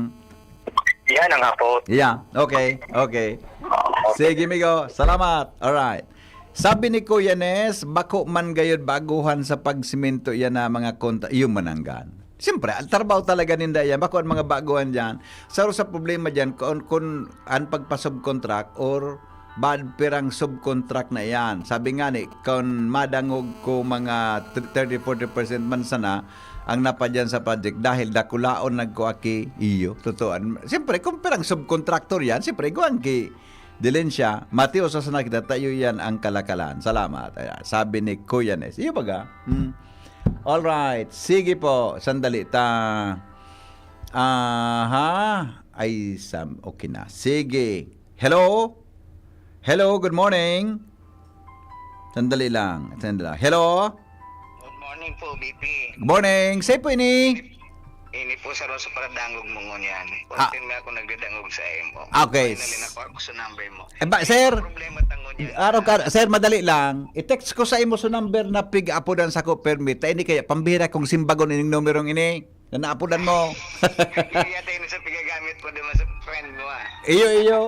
Yan ang hapot. Yeah. Okay. Okay. Oo. Sige, Migo. Salamat. Alright. Sabi ni Kuya Nes, bako man gayod baguhan sa pagsimento yan na mga konta-, yung mananggan. Siyempre, ang trabaho talaga ninda yan. Bako ang mga baguhan dyan. Sa, sa problema dyan, kung, kung ang pagpa-subcontract or bad pirang subcontract na iyan. Sabi nga ni, kung madangog ko mga thirty, forty percent man sana ang napadyan sa project dahil dakulaon nagkuaki iyo. Totoo. Siyempre, kung pirang subcontractor yan, siyempre, iguan ki Dilensya, Mateo sa sana kita, tayo yan ang kalakalan. Salamat. Ayan, sabi ni Kuya Nes. Iyo baga? Hmm. Alright. Sige po. Sandali ta. Aha. Ay, sam-, okay na. Sige. Hello? Hello, good morning. Sandali lang. Sandali lang. Hello? Good morning po, B P. Good morning. Sa'yo po ini? Ini po, saro sa paradangog mo ngunyan. Ah. Kontin nga ako nagdadangog sa imo. Okay. Finally, nakuha ko sa number mo. Eh, ba, sir? Problema ta ngunyan. Araw ka, sir, madali lang. I-text ko sa imo sa number na pig-apodan sa ko permit. Ta ini kaya pambihira kong simbagon ining numerong ini. Na naapodan mo. Iyo yata yun sa pigagamit ko naman sa friend mo, ah. Iyo, iyo.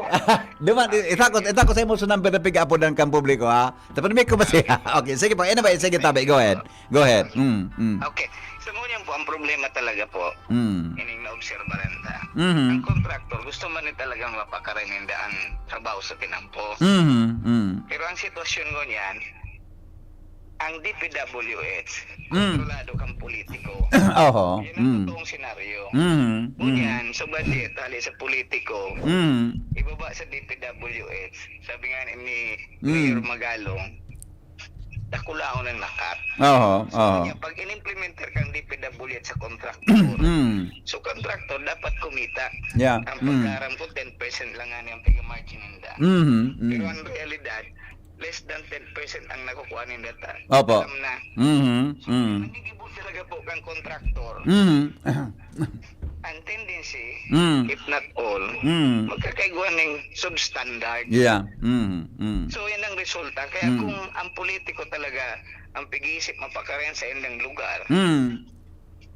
Duman, itakot, itakot sa imo sa number na pig-apodan kang publiko, ha? Tapos may ko ba siya? Okay, sige po. Anyway, sige, tabi. Go ahead. Go ahead. Mm, mm. Okay. So, ngunyan po, ang problema talaga po, Mm. ining naobserbaran ta. Mhm. Ang kontraktor, gusto man ni talagang mapakaraninda ang trabaho sa tinampo. Mhm. Mm. Pero ang sitwasyon ngunyan, ang D P W H, Mm. kontrolado kang politiko. Oho. Yan ang Mm. totoong senaryo. Mhm. Mm. Ngunyan, sa budget, hali sa politiko, Mhm. ibaba sa D P W H. Sabi nga ni Mm. Mayor Magalong, dakulaon ang nakat. Oho. So, Oho. niya, pag inimplementer kang D P W H sa contractor, Mm. so contractor dapat kumita. Yeah. Ang Mm. pagkaram ko, ten percent lang nga niyang piga-margin ninda. Mhm. Pero Mm. ang realidad, less than ten percent ang nakukuha ninda ta. Opo. Alam na. Mhm. Mm. Nagigibol talaga po kang contractor. Mhm. Ang tendency, Mm. if not all, Mm. magkakaigwa ng substandard. Yeah. Mm. Mm. So, yan ang resulta. Kaya Mm. kung ang politiko talaga ang pag-iisip mapakarayan sa indang lugar, Mm.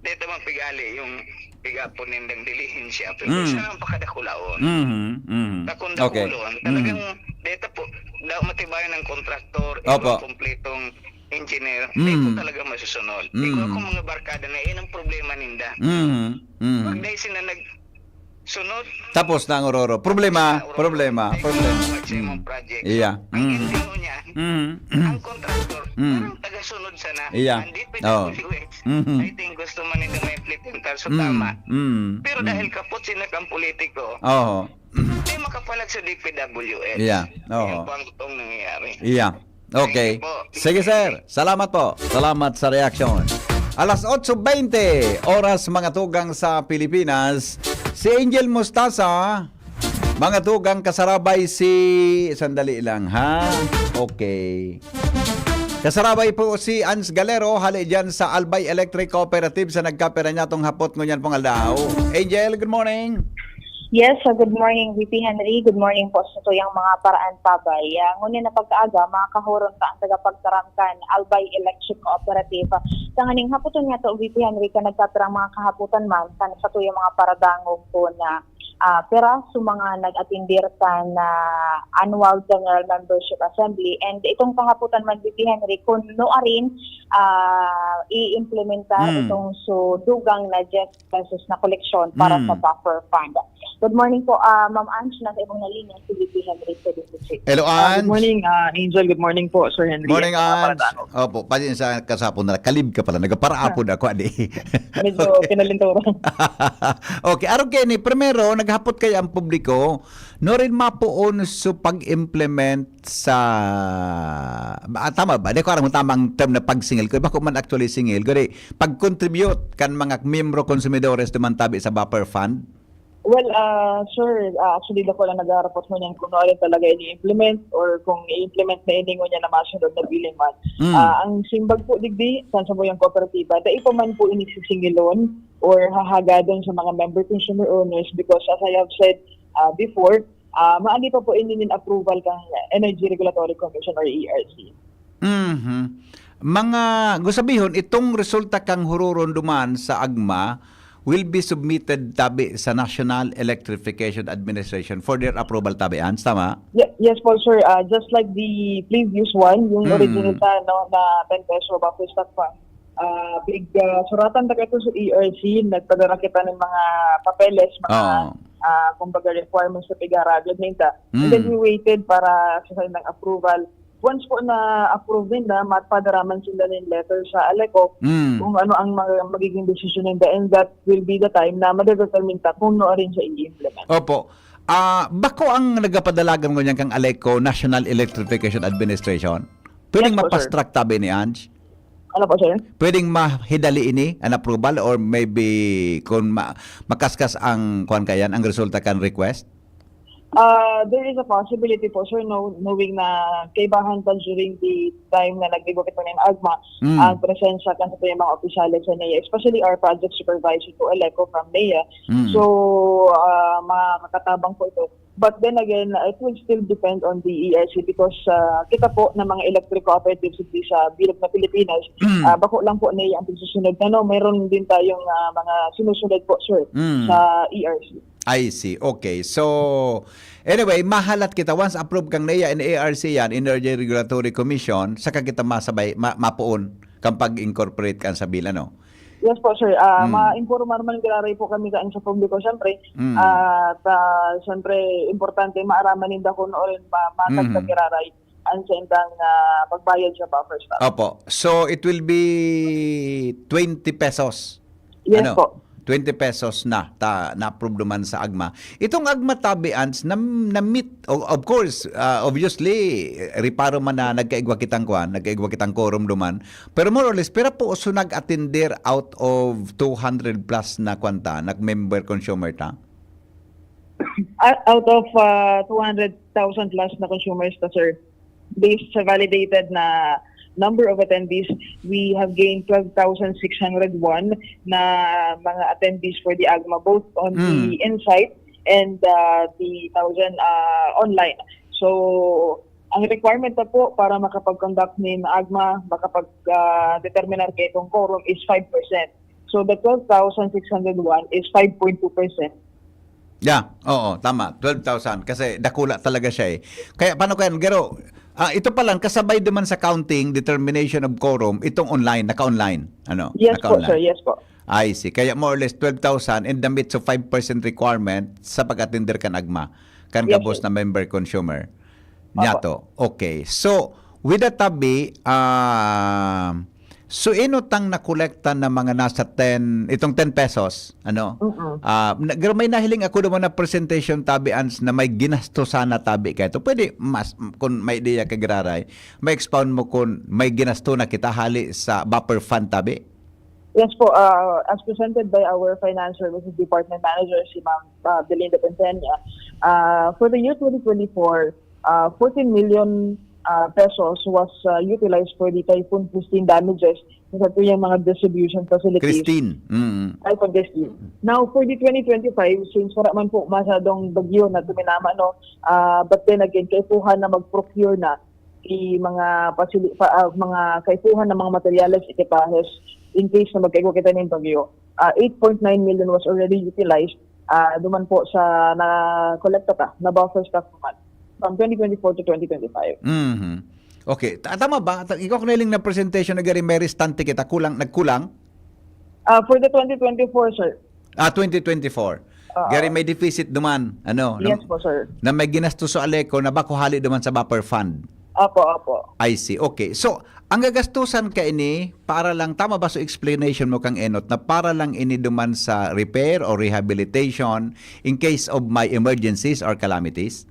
dito man pigali yung pigapon nindang diligensya. Pero Mm. siya ang pakadakulaon. Mhm. Mhm. Takong Okay. dakulon, Mm. talagang dito po, daw matibayan ng kontraktor, Opo. Kompletong engineer, Mm. di po talaga masusunod. Mm. Ikaw akong mga barkada na yan ang problema ninda. Mhm. Mhm. Pag dahil sila nagsunod, Tapos na ang ororo. Problema, sa ororo, problema, di problema. ko sa imong Mm. project. Yeah. Ang Mm. ending mo niya, Mm. ang contractor, Mm. parang taga-sunod sana. Yeah. Ang D P W H, Mhm. I think gusto man nila ma-implementar sa Mm. tama. Mm. Pero Mm. dahil kapot sila kang politiko, Oho. hindi makapalag sa D P W H. Yeah. Oho. Yan po ang totoong nangyayari. Yeah. Okay. Thank you po. Sige, sir. Salamat po. Salamat sa reaksyon. Alas otso bente, oras mga tugang sa Pilipinas. Si Angel Mustasa, mga tugang, kasarabay si... Sandali lang, ha? Okay. Kasarabay po si Ans Galero, hali dyan sa Albay Electric Cooperative sa nagkapira niya tong hapot ngunyan pong aldaw. Angel, good morning. Yes, so good morning, V P Henry. Good morning po sa tuyang mga paraan pabay. Ah, ngunyan na pagkaaga, makakahuron ta ang tagapagtaram kan Albay Electric Cooperative. Sa nganing haputon nga to, V P Henry, ka nagkapirang mga kahaputan man kan sa tuyang mga paradangog po na ah, pira sa mga nag-atindir kan ah, Annual General Membership Assembly. And itong kahaputan man, V P Henry, kun nuarin ah, i-implementar Mm. itong so dugang na diyes pesos na koleksyon para Mm. sa buffer fund. Good morning po, ah, Ma'am Ange, nasa ibang na linya, si V P Henry Felipe. Hello, Ah, Ans. good morning, ah, Angel. Good morning po, Sir Henry. Morning, At mga Ans. paratano. Opo, pasensya ka sa hapon na kalib ka pala. Nagparapod ako, adi. Medyo pinalinturan. Okay, arog kayo ni, primero, naghapot kayo ang publiko, no rin mapuon sa pag-implement sa... Ah, tama ba? Di ko alam kung tamang term na pagsingil ko. Bako man actually singil. Gari, pag-contribute kan mga miyembro konsumidores duman tabi sa buffer fund? Well, ah, sir, ah, actually, dako lang nag-aarapot mo niyan kung ano talaga ini-implement or kung i-implement na ini ngunyan na masunod na billing man. Mm. Ah, ang simbag po digdi, sa samuyang kooperatiba, dai pa man po ini sisingilon or hahagadon sa mga member consumer owners because as I have said ah, before, ah, maagi pa po ini nin approval kang Energy Regulatory Commission or E R C. Mhm. Mga, gusabihon, itong resulta kang hururon duman sa agma will be submitted tabi sa National Electrification Administration for their approval tabi, Ans, tama? Ye- yes po, sir. Ah, just like the previous one, yung Mm. original na, no, na ten peso buffer stock fund, ah, big, ah, suratan ta kaito sa E R C, nagpadara kita ng mga papeles, mga, Oo. ah, kumbaga, requirements na pigaragad ninda. And then Mm. we waited para sa kanilang approval. Once po na-approve ninda, mapadara man sila ng letter sa ALECO Mm. kung ano ang mag- magiging desisyon ninda, and that will be the time na madedetermine ta kung no rin siya i-implement. Opo. Ah, bako ang nagapadalagan ngunyan kang ALECO, National Electrification Administration? Pwedeng Yes po, sir. Mapast track tabi ni Ange? Ano po, sir? Pwedeng mahidali ini an approval or maybe kung ma- makaskas ang, kuwan kayan, ang resulta kan request? Ah, there is a possibility po, sir, no, knowing na kaibahan pa during the time na nag-debate ito ng agma, Mm. ang presensya kan sa mga opisyales sa NEA, especially our project supervisor po, ALECO from NEA. Mm. So, ah, makakatabang po ito. But then again, it will still depend on the E R C because ah, kita po ng mga electric cooperatives dito sa bilog na Pilipinas, Mm. ah, bako lang po NEA ang pagsusunod. Ano, mayroon din tayong ah, mga sinusunod po, sir, Mm. sa E R C. I see. Okay. So, anyway, mahalat kita. Once approved kang NEA and A R C yan, Energy Regulatory Commission, saka kita masabay, ma- mapuon kang pag-incorporate kan sa bill, ano? Yes po, sir. Ah, Mm. ma-informar man giraray po kami kain sa publiko, syempre. Mm. At ah, syempre, importante maaraman ninda kung noon ma matagtag Mhm. giraray ang sendang ah, pagbayad sa buffer stock. Opo. So, it will be twenty pesos. Yes Ano? po. Twenty pesos na ta na-approve naman sa AGMA. Itong AGMA tabi, Ans, na, na-meet, o- of course, ah, obviously, reparo man na nagkaigwa kitang kwan, nagkaigwa kitang quorum duman. Pero more or less, pira po so nag-attender out of two hundred plus na kwan ta, nag-member consumer ta? Ah, out of ah, two hundred thousand plus na consumers na, sir, based sa validated na number of attendees, we have gained twelve thousand six hundred one na mga attendees for the AGMA, both on the Mm. in-site and uh, the thousand uh, online. So, ang requirement na po para makapag-conduct ng AGMA, makapag-determinar kaitong quorum is five percent. So, the twelve thousand six hundred one is five point two percent. Yeah, oo, tama. Twelve thousand. Kasi dakula talaga siya eh. Kaya paano kaya, Gero? Ah, ito pa lang, kasabay naman sa counting, determination of quorum, itong online, naka-online. Ano? Yes po, Naka-online. Sir. Yes po. I see. Kaya more or less twelve thousand in the midst of five percent requirement sa pag-attender kan AGMA, kan Yes, gabos sir. Na member consumer. Opo. Niya to. Okay. So, with that tabi, ah, so ino tang nakolekta na mga nasa ten, itong ten pesos, ano? Mm-mm. Ah, na- pero may nahiling ako naman na presentation tabi, Ans, na may ginasto sana tabi kaito. Pwede mas, kung may ideya ka giraray, may expound mo kung may ginasto na kita hali sa buffer fund tabi? Yes po, uh, as presented by our Finance Services Department Manager, si Ma'am uh, Belinda Pentenia, uh, for the year twenty twenty-four, uh, fourteen million uh, pesos was uh, utilized for the Typhoon Christine damages sa tuyang mga distribution facilities. Christine. Mm. Typhoon Christine. Now, for the twenty twenty-five, since wala man po masyadong bagyo na tuminama, no, uh, but then again, kaipuhan na mag-procure na si mga pasili, pa, ah, mga kaipuhan ng mga materyales, ekipahes, in case na magkaigwa kita ng bagyo. Ah, eight point nine million was already utilized. Ah, duman po sa na-kolekta ta, na buffer stock naman from twenty twenty-four to twenty twenty-five. Mhm. Okay. Ta- tama ba? Ta- Ikaw kung nailing na presentation na gari may restante kita, kulang, nagkulang? Ah, for the twenty twenty-four, sir. Ah, twenty twenty-four. Oo. Gari may deficit duman, ano? Yes na- po, sir. Na may ginasto sa Aleco na bako hali duman sa buffer fund. Opo, opo. I see. Okay. So, ang gagastusan ka ini para lang, tama ba sa explanation mo kang Enot, na para lang ini duman sa repair or rehabilitation in case of my emergencies or calamities?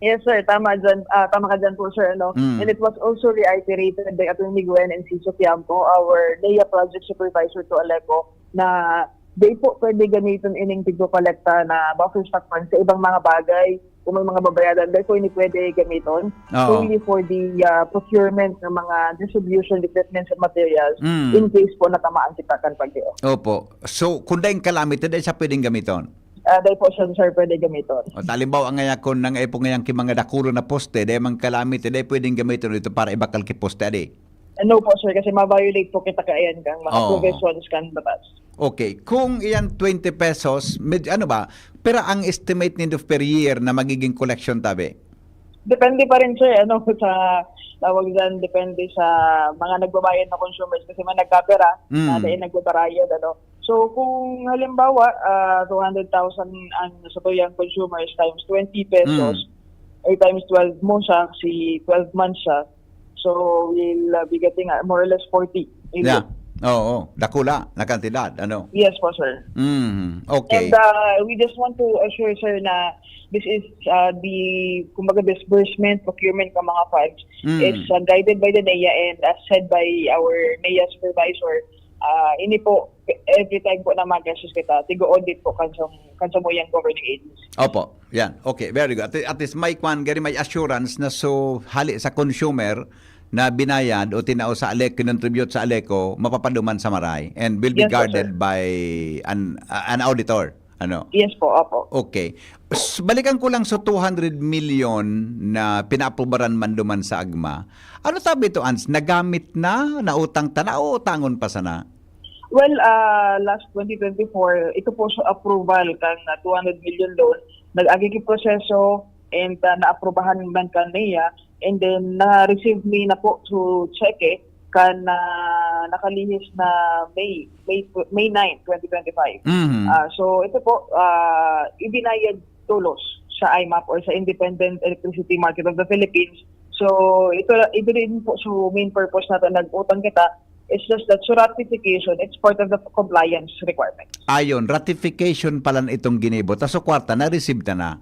Yes, sir. Tama dyan. Ah, tama ka dyan po, sir. Ano? Mm. And it was also reiterated by Attorney Gwen and Ciso Fiampo, our NEA project supervisor to Aleco, na di po pwede gamitin ining tigko-kolekta na buffer stock fund sa ibang mga bagay. Kung may mga babayadan, di po ini pwede gamitin. Oo. Only for the ah, procurement ng mga distribution equipments and materials Mm. in case po natamaan kita kan bagyo. Opo. So, kung daing calamity, dahil sa pwedeng gamiton? Ah, dahil po siya, sir, pwede gamitin. O, talimbawa nga kung nang ipo ngayang ki mga dakulo na poste, dahil mang calamity, dahil pwedeng gamiton ito para ibakal ki poste, adi? No po, sir, kasi ma-violate po kita kaiyan kang mga Oo. provisions kan batas. Okay. Kung iyan twenty pesos, med, ano ba? Pero ang estimate nindo per year na magiging collection tabi? Depende pa rin, sir, ano, sa tawag dyan, depende sa mga nagbabayad na consumers kasi may nagkapera Mm. na dahil nagbabarayad, ano. So, kung halimbawa, ah, two hundred thousand ang sa tuyang consumers times twenty pesos, Mm. or times twelve mo siya, si twelve months siya, so we'll uh, be getting uh, more or less forty million. Yeah. Oo, dakula na kantidad, ano? Yes po, sir. Mm, okay. And uh, we just want to assure, sir, na this is uh, the, kumbaga, disbursement, procurement ng mga funds Mm. is uh, guided by the NEA and as said by our NEA supervisor, uh, ini po, every time po na mag-assist kita, tigo-audit po kan sa, kan sa muyang governing agency. Opo, yan. Okay, very good. At, at least may kwan, gari may assurance na so hali sa consumer na binayad o tinao sa Aleco, kinontribute sa Aleco, mapapaduman sa maray and will be Yes po, guarded sir. by an uh, an auditor. Ano? Yes po, opo. Okay. S- balikan ko lang sa two hundred million na pinaaprubaran man duman sa AGMA. Ano tabi ito, Ans? Nagamit na? Nautang ta na? O utangon pa sana? Well, uh, last twenty twenty-four, ito po sa approval kan uh, two hundred million loan. Nag-agi ki proseso and uh, naaprubahan man kan NEA. And then, na-receive mi na po through cheque kan, ah, nakalihis na May, May tw-, May nine, twenty twenty-five. Mhm. Ah, so ito po, ah, ibinayad tolos sa I M A P or sa Independent Electricity Market of the Philippines. So ito, ito rin po, so main purpose natin nag-utang kita, it's just that so ratification, it's part of the compliance requirements. Ayon, ratification pala itong ginibo. Ta so kwarta, na-receive ta na.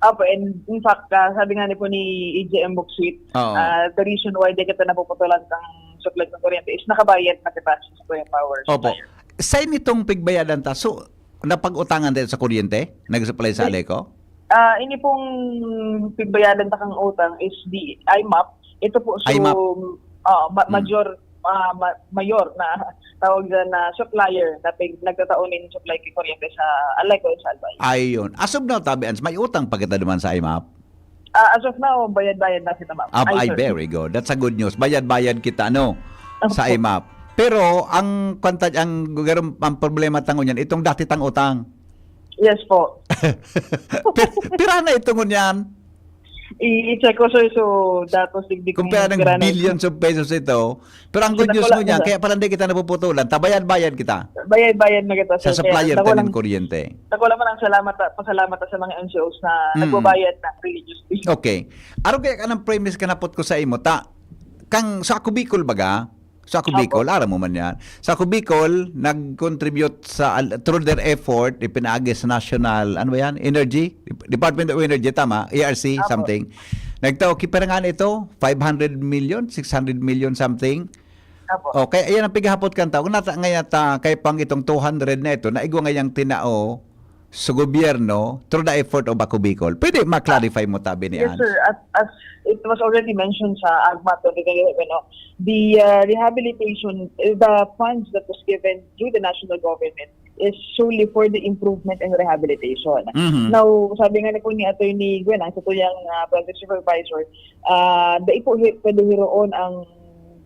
Apo, and in fact, ah, sabi nga ni po ni E J M Buksit, Oo. ah, the reason why di kita napuputulan kang supply ng kuryente is nakabayad na kita sa supply power Opo. supplier. Sa initong pigbayadan ta, so, napag-utangan tayo sa kuryente? Nag-supply sa Di- Aleco? Ah, ini pong pigbayadan ta kang utang is the I M A P. Ito po, so, I M A P. ah, ma-, Hmm. major, ah, ma-, mayor na tawag dyan na supplier na pig-, nagtatao nin supply kay kuryente sa Aleco and sa Albay. Ayun. As of now, tabi, Ans, may utang pa kita duman sa I M A P? Ah, as of now, bayad-bayad na kita, ma'am. Ah, Ay, ay, sir. Very good. That's a good news. Bayad-bayad kita, no? Opo. Sa I M A P. Pero ang kwanta, ang garo-, ang problema ta ngunyan, itong dati tang utang. Yes po. Pir-, pira na ito ngunyan? I-check ko, sir. So, datos digdi Kung kung pira ng pira na billions of pesos ito. Pero ang good Sila news ko lang, ngunyan, sir. Kaya pala hindi kita napuputulan. Tabayad-bayad kita. Bayad-bayad na kita, Sa sir. Kaya supplier dako ta nin lang, kuryente. Dako lang man ang salamat, ah, pasalamat sa mga N G Os na Mm. nagbabayad na religiously. Okay. Aro kaya ka ng premise ka napot ko sa imo, ta, kang sa Ako Bicol baga? Sa Ako Opo. Bicol, aram mo man yan. Sa Ako Bicol, nag-contribute sa al-, through their effort, ipinaagi sa National, ano ba yan? Energy? Department of Energy, tama? E R C, Opo. something. Nagtao, ki-, pera nga na ito, five hundred million, six hundred million something. Opo. Okay, ayan ang pighapot kan tao. Kung nata, ngayon ta, kay pang itong two hundred na ito, na igwa ngayang tinao sa gobyerno through the effort of Ako Bicol. Pwede ma-clarify mo, tabi ni Yes, Ans? sir. As, as it was already mentioned sa AGMA twenty twenty-seven, no, the, uh, rehabilitation, uh, the funds that was given through the national government is solely for the improvement and rehabilitation. Mhm. Now, sabi nga ni po ni Attorney Gwen, ang sa tuyang, uh, project supervisor, ah, dai po hi-, pwede hiroon ang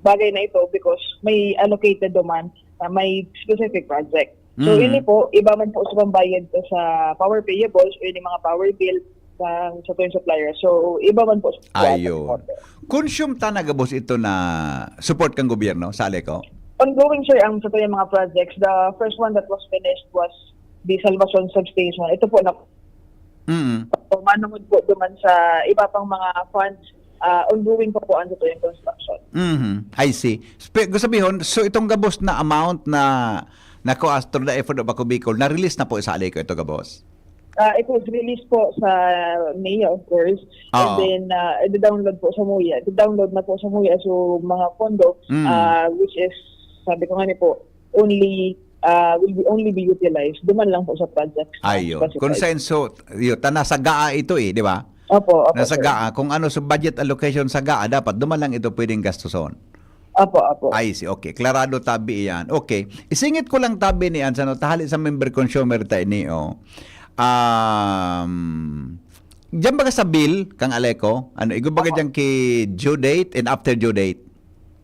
bagay na ito because may allocated naman na may specific project. So, Mm. ini po, iba man po sa pambayad ko sa power payables o yung mga power bill sa, sa tuyang supplier. So, iba man po sa Ayon. Consume ta na gabos ito na support kang gobyerno sa Aleco? Ongoing, sir, ang sa tuyang mga projects. The first one that was finished was the Salvacion Substation. Ito po na Mm. So, manungod po duman sa iba pang mga funds, ah, ongoing pa po ang sa tuyang construction. Mhm. I see. Spe-, gusto sabihon, so itong gabos na amount na nakuha through the effort of Ako Bicol, na-release na po sa Aleco ito gabos? Ah, it was released po sa May, of course. And Oo. then, ah, i-download po sa MOYA. I-download na po sa MOYA. So, mga pondo, Mm. ah, which is, sabi ko nga ni po, only, ah, will be, only be utilized. Duman lang po sa project. Ayun. Specified. Consenso, yun, ta nasa gaa ito eh, di ba? Opo, opo, Nasa sir. gaa. Kung ano sa budget allocation sa gaa, dapat duman lang ito pwedeng gastuson. Opo, opo. I see. Okay. Klarado tabi iyan. Okay. Isingit ko lang tabi ni Ans, ano, tahali sa member consumer ta ini, oh. Um, diyan baga sa bill, kang Aleco, ano, igo baga Opo. diyan ki due date and after due date?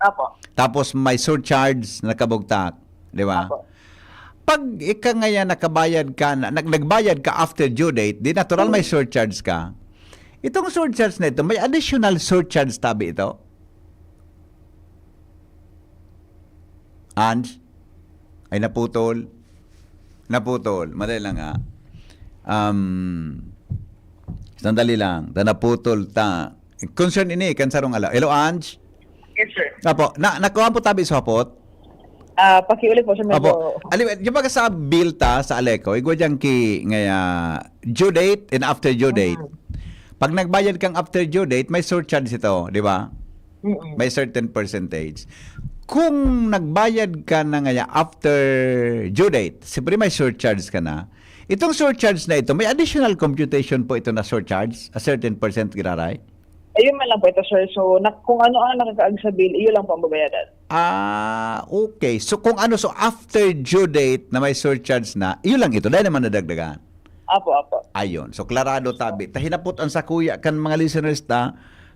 Opo. Tapos may surcharge na nakabugtak, di ba? Opo. Pag ika ngayon nakabayad ka na, nag-, nagbayad ka after due date, di natural may Mm. surcharge ka. Itong surcharge na ito, may additional surcharge tabi ito? Ange? Ay, naputol. Naputol. Madali lang, ha. Um, sandali lang. Ta naputol ta. Concern ini, kan sarong ala. Hello, Ange? Yes, sir. Apo, na, nakuha po tabi sa hapot? Ah, pakiulit po, sir. Apo. Medyo Ali, di ba sa bill ta, sa Aleco, igwa dyan ki, ngaya, due date and after due date. Mm. Pag nagbayad kang after due date, may surcharge ito, di ba? Mm-mm. May certain percentage. Kung nagbayad ka na ngaya after due date, siyempre may surcharge ka na. Itong surcharge na ito, may additional computation po ito na surcharge, a certain percent giraray? Ayun man lang po ito, sir. So, na, kung ano ang nakakaag sa bill, iyo lang po ang babayaran. Ah, okay. So, kung ano, so after due date na may surcharge na, iyo lang ito. Dahil naman nadagdagan. Apo, apo. Ayun. So, klarado tabi. Ta hinapot an sakuya kan mga listeners ta,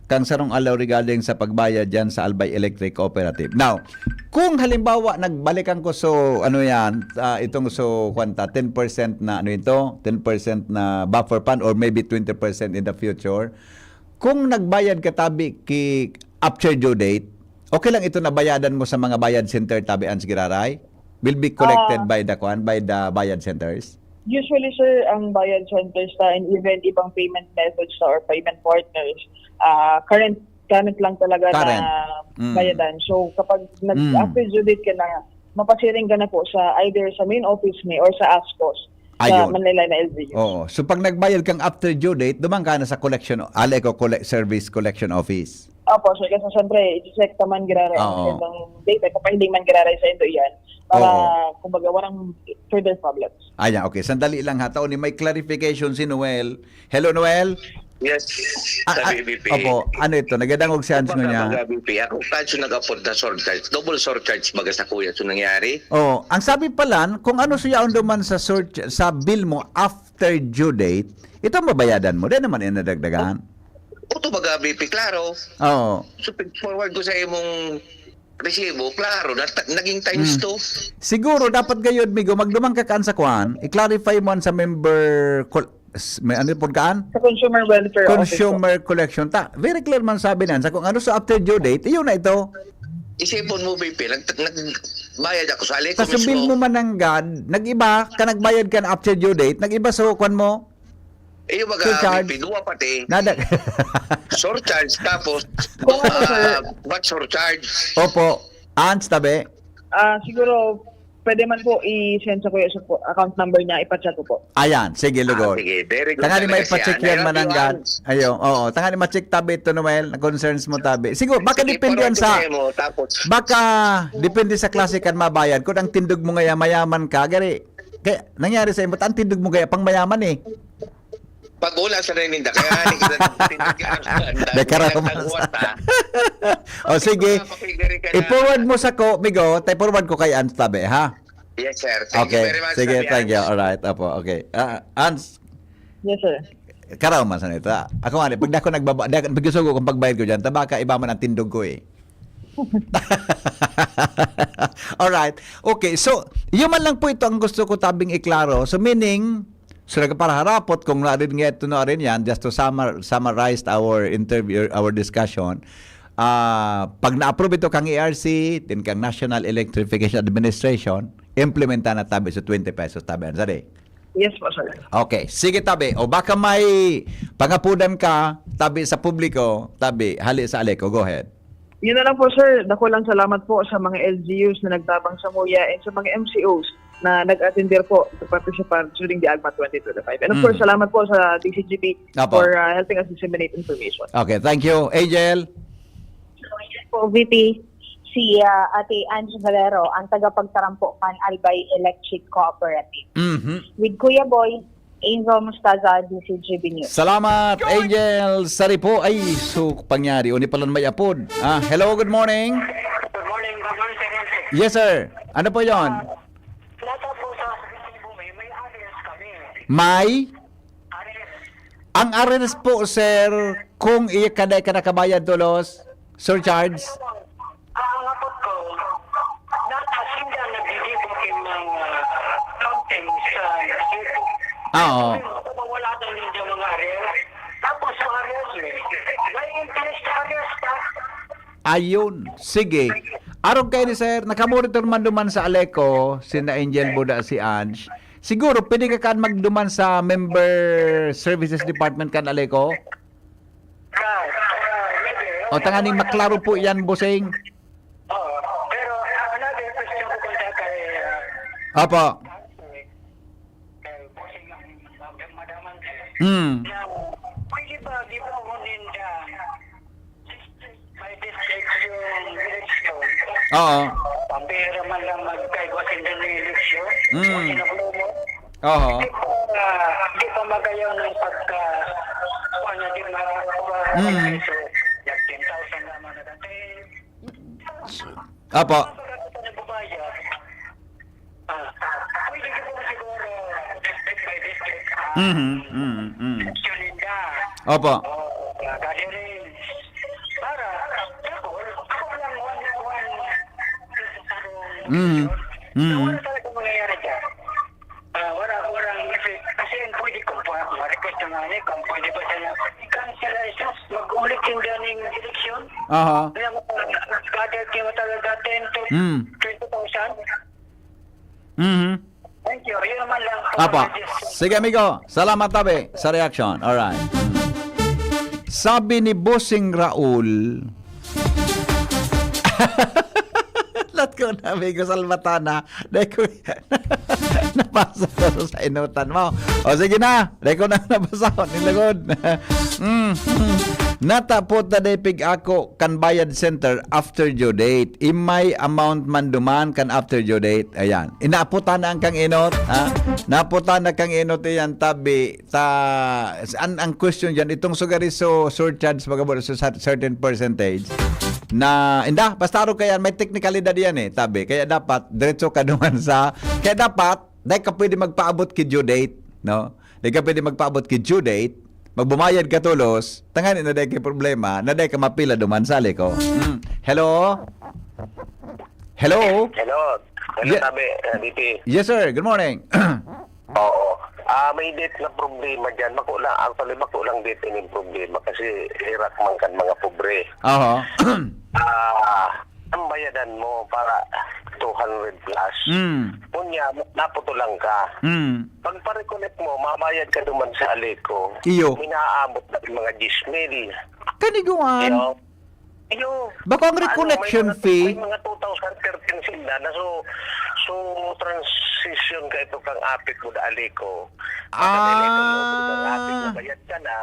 kang sarong alaw regarding sa pagbayad dyan sa Albay Electric Cooperative. Now, kung halimbawa, nagbalikan ko, so, ano yan, ah, itong, so, kwanta, ten percent na, ano ito, ten percent na buffer fund or maybe twenty percent in the future, kung nagbayad ka tabi ki after due date, Okay lang ito na bayadan mo sa mga bayad center, tabi, Ans Giraray? Will be collected Ah. by the, kwan, by the bayad centers? Usually, sir, ang bayad centers ta and even ibang payment methods ta or payment partners, ah, current, current lang talaga Current. na Mm. bayadan. So, kapag nag-, Mm. after due date ka na, mapasiring ka na po sa either sa main office mi or sa ASCOS, sa Ayun. Manila na L G U. Oo. So, pag nagbayad kang after due date, duman ka na sa collection, Aleco Colle-, Service Collection Office. Opo, sir. Kasi siyempre, i-check naman giraray ang Oo. sendong data. Papahiling man giraray sa indo yan. Para, Oo. kumbaga, walang further problems. Ayan, okay. Sandali lang ha. Tao ni may clarification si Noel. Hello, Noel? Yes, Ah, sa ah, B B P. Opo. Ano ito? Nagadangog si Hans Kumbaga, ngunya. Mga B P, ako, kaso nag-apod na surcharge. Double surcharge baga sa kuya. So, nangyari? Oh, ang sabi palan, kung ano siya ang duman sa surch-, sa bill mo after due date, ito mabayadan mo. Di naman inadagdagan. Ito baga, B P, klaro. Oo. So, forward ko sa imong resibo, klaro, na, naging times Mm. two. Siguro, dapat gayod, Migo, magduman ka kaan sa kwan, i-clarify mo an sa member, kol-, s-, may ano po kaan? Sa Consumer Welfare Office po. Consumer Collection. Ta, very clear man sabi niyan. Sa kung ano sa after due date, iyon na ito. Isipon mo, B P, nag-, nagbayad ako sa Aleco Sa mismo. Subil mo mananggad, nag-iba ka, nagbayad ka na after due date, nag-iba sa kwan mo? Eh, yung mga Surcharge. B P, duwa pati. Nada- Surcharge, tapos, Kung ano, sir? ah, what surcharge? Opo. Ans, tabi? Ah, siguro, pwede man po i-send sa kuya sa po, account number niya, ipa-chat ko po. Ayan, sige, Ah, lugod. sige, very good. Tangani talaga may siya. pa-check yan, Ano, mananggad. Hans? Ayo, oo. Tangani ma-check tabi ito, Noel. Na concerns mo tabi. Siguro, baka Sige, depende yan forward ko sa, sa imo, tapos baka depende sa klase kan mabayad. Kung ang tindog mo ngaya, mayaman ka, gari, kaya nangyari sa imo, ang tindog mo ngaya, pang mayaman eh. Pag wala sa naninda, kaya hindi ko na tindog yan. Ang dami May karama. Nagtaguan, ha? O, sige. Baka makigari ka na. I-forward mo sa ko, Migo, tay forward ko kay Ans tabi, ha? Yes, sir. Thank you Okay. very much, Sige, Sabi thank you. Hans. Alright, apo. Okay. Ah, Ans, Yes, sir. karaw man sa nito, ah. Ako nga, pag ako nagbaba-, di ako, pag gusto ko kung pagbayad ko dyan, tabaka, iba man ang tindog ko, eh. Alright. Okay, so, yun man lang po ito ang gusto ko tabing iklaro. So, meaning, so, nagparaharapot kung narin nga ito na rin yan, just to summar-, summarize our interview, our discussion, ah, pag na-approve ito kang E R C, then kang National Electrification Administration, implementa na tabi sa twenty pesos tabi, ano, sari? Yes po, sir. Okay. Sige, tabi. O baka may pangapudan ka, tabi sa publiko, tabi, hali sa Aleco. Go ahead. Yun na lang po, sir. Dakulang salamat po sa mga L G Us na nagtabang sa Muya and sa mga M C Os na nag-attender po sa participant during the AGMA twenty twenty-five. And of Mm. course, salamat po sa D C G P Apo. for, uh, helping us disseminate information. Okay, thank you. Angel? Po, V P, si, uh, Ate Ange Valero, ang tagapagtarampo kan Albay Electric Cooperative. Mhm. With Kuya Boy, Angel Mostaza, D C G B News. Salamat, Angel Saripo. Ay, so, pangyari. Uni palan may apod. Ah, hello, good morning. Good morning, good morning, Sir Henry. Yes, sir. Ano po yon? Ah, nasa po sa resibo, may, may arrears kami. May? Arrears. Ang arrears po, sir, kung iya ka, di ka nakabayad tolos, surcharge? Ang apod ko, nasa sinda nagdidibong yung mga counting sa resibo. Ah, oo. Mawala daw ninda mga arrears. Tapos yung arrears, eh, may interest sa arrears pa. Ayun. Sige. Arog kayo ni sir, nakamonitor man duman sa Aleco, si na Angel Buda, si Ange. Siguro, pwede ka kan magduman sa Member Services Department kan Aleco? O, tanganing maklaro po yan, bossing. Oo, pero, ah, another question ko kung sa kay, ah, Opo. kay bossing, ah, madaman, Hmm. na pwede ba, di ba, hunin na may district yung election? Oo. Pampira man lang magkaiba sila ng election. Hmm. Kasi na mo, Oho. Di pa, di pa magayaw ng pagka, kuwan niya, di ma-, Mm. so, nag ten thousand naman na dati. Apo. Pagka nagbabayad, ah, pwede ka po siguro district by district, ah, Mhm, mhm, mhm. Yun, Linda. Opo. Oo, gathering. Para, ako, ako lang one, one, Mhm, mhm. Wala talaga mangyayari dyan. Ah, wala, walang effect. Kasi ang pwede ko pa, ma-request na nga niya kung pwede ba siya na i-cancel license, mag-ulit yung ganing eleksyon. Aha. Kaya mo, Father Tio talaga, ten to Mm. twenty thousand. Mhm. Thank you. Yun naman lang. Apa. Sige, amigo. Salamat tabi sa reaction. Alright. Mm. Sabi ni Bossing Raul, Lat ko na, amigo Salvatana. Dahil ko, nabasa ko sa inutan mo. O sige na, dahil ko na nabasa ko, nilagod. Mm, mm. Natapot na dahil pig ako kan bayad center after due date. Imay amount man duman kan after due date. Ayan. Inaputan na ang kang inot, ha? Naputan na kang inot iyan, tabi. Ta, an, ang question dyan, itong sugariso surcharge, pagkabot sa cer-, certain percentage, na, inda, basta aro kaya, may teknikalidad yan eh, tabi. Kaya dapat, diretso ka duman sa, kaya dapat, dahil ka pwede magpaabot ki due date, no? Dahil ka pwede magpaabot ki due date, magbumayad ka tulos, tangani na dahil kay problema, na dahil ka mapila duman sa liko. Mm. Hello? Hello? Hello. Hello, Ye- tabi, uh, D P. Yes, sir. Good morning. Oo. Ah, may date na problema dyan. Bako lang, actually, bako lang date ini problema kasi hirak man kan mga pobre. Aha. Ah, ang bayadan mo para two hundred plus. Mm. Kunya, naputulang ka. Mm. Pag pa-reconnect mo, mabayad ka duman sa Aleco. Iyo. May naaabot na yung mga diyes mil. Kaniguan. Iyo. Iyo. Bako ang Ano, reconnection may mga, fee. May mga two thousand thirteen sila na so, so transition ka ito kang apit mo da Aleco. Ah. Pagka may Aleco mo, kang apit mo, bayad ka na.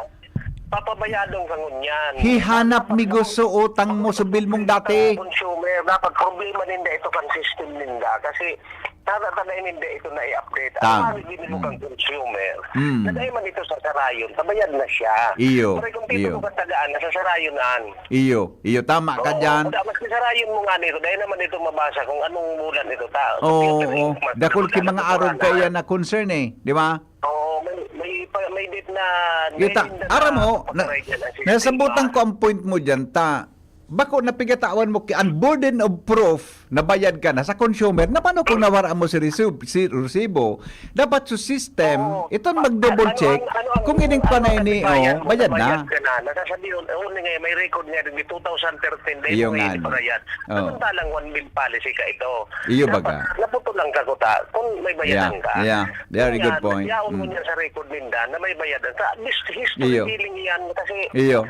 Papabayadon ka ngunyan. Hihanap mi gusto utang mo sa bill mong dati. Consumer, dapat problema ninda ito kan system ninda. Kasi, tata-tata ninda ito na i-update. Tama. Ang sabi din mo kang consumer, Mm. na dahil man ito sa sarayon, tabayad na siya. Iyo, Pero kung iyo. dito ka tagaan, nasa sarayon na. Iyo, iyo, tama ka Oo, dyan. Kuda, mas sarayon mo nga nito, dahil naman ito mabasa kung anong bulan ito. Ta, Oo, computer oo. yung mas Dakul ki bulan mga ito, arog wala. kaiyan na concern eh, di ba? Oo, may, may, pa- may date na... Yuta, may date na aram mo, na, authorized na ang sistema. nasabutan ko ang point mo dyan, ta, bako napigatawan mo ki, ang burden of proof na bayad ka na sa consumer, na paano kung nawara mo si resibo, si resibo? Dapat sa system, Oo. ito mag-double Ano check, ang- ano ang- kung ining ano ang panay ni, katibayan oh, mo, bayad na. bayad ka na. Nasasabi yun, oh, nga, may record nga rin, two thousand thirteen, dahil Iyo mo nga, ngayon no. Bayad. Oo. Samantalang one bill policy ka ito. Iyo, Dapat baga. Naputulang ka kuta kung may bayadan Yeah, ka. yeah. Very good Yan, point. Yaon mo Mm. niya sa record ninda na may bayadan ka. At least history Iyo. Dealing yan kasi Iyo.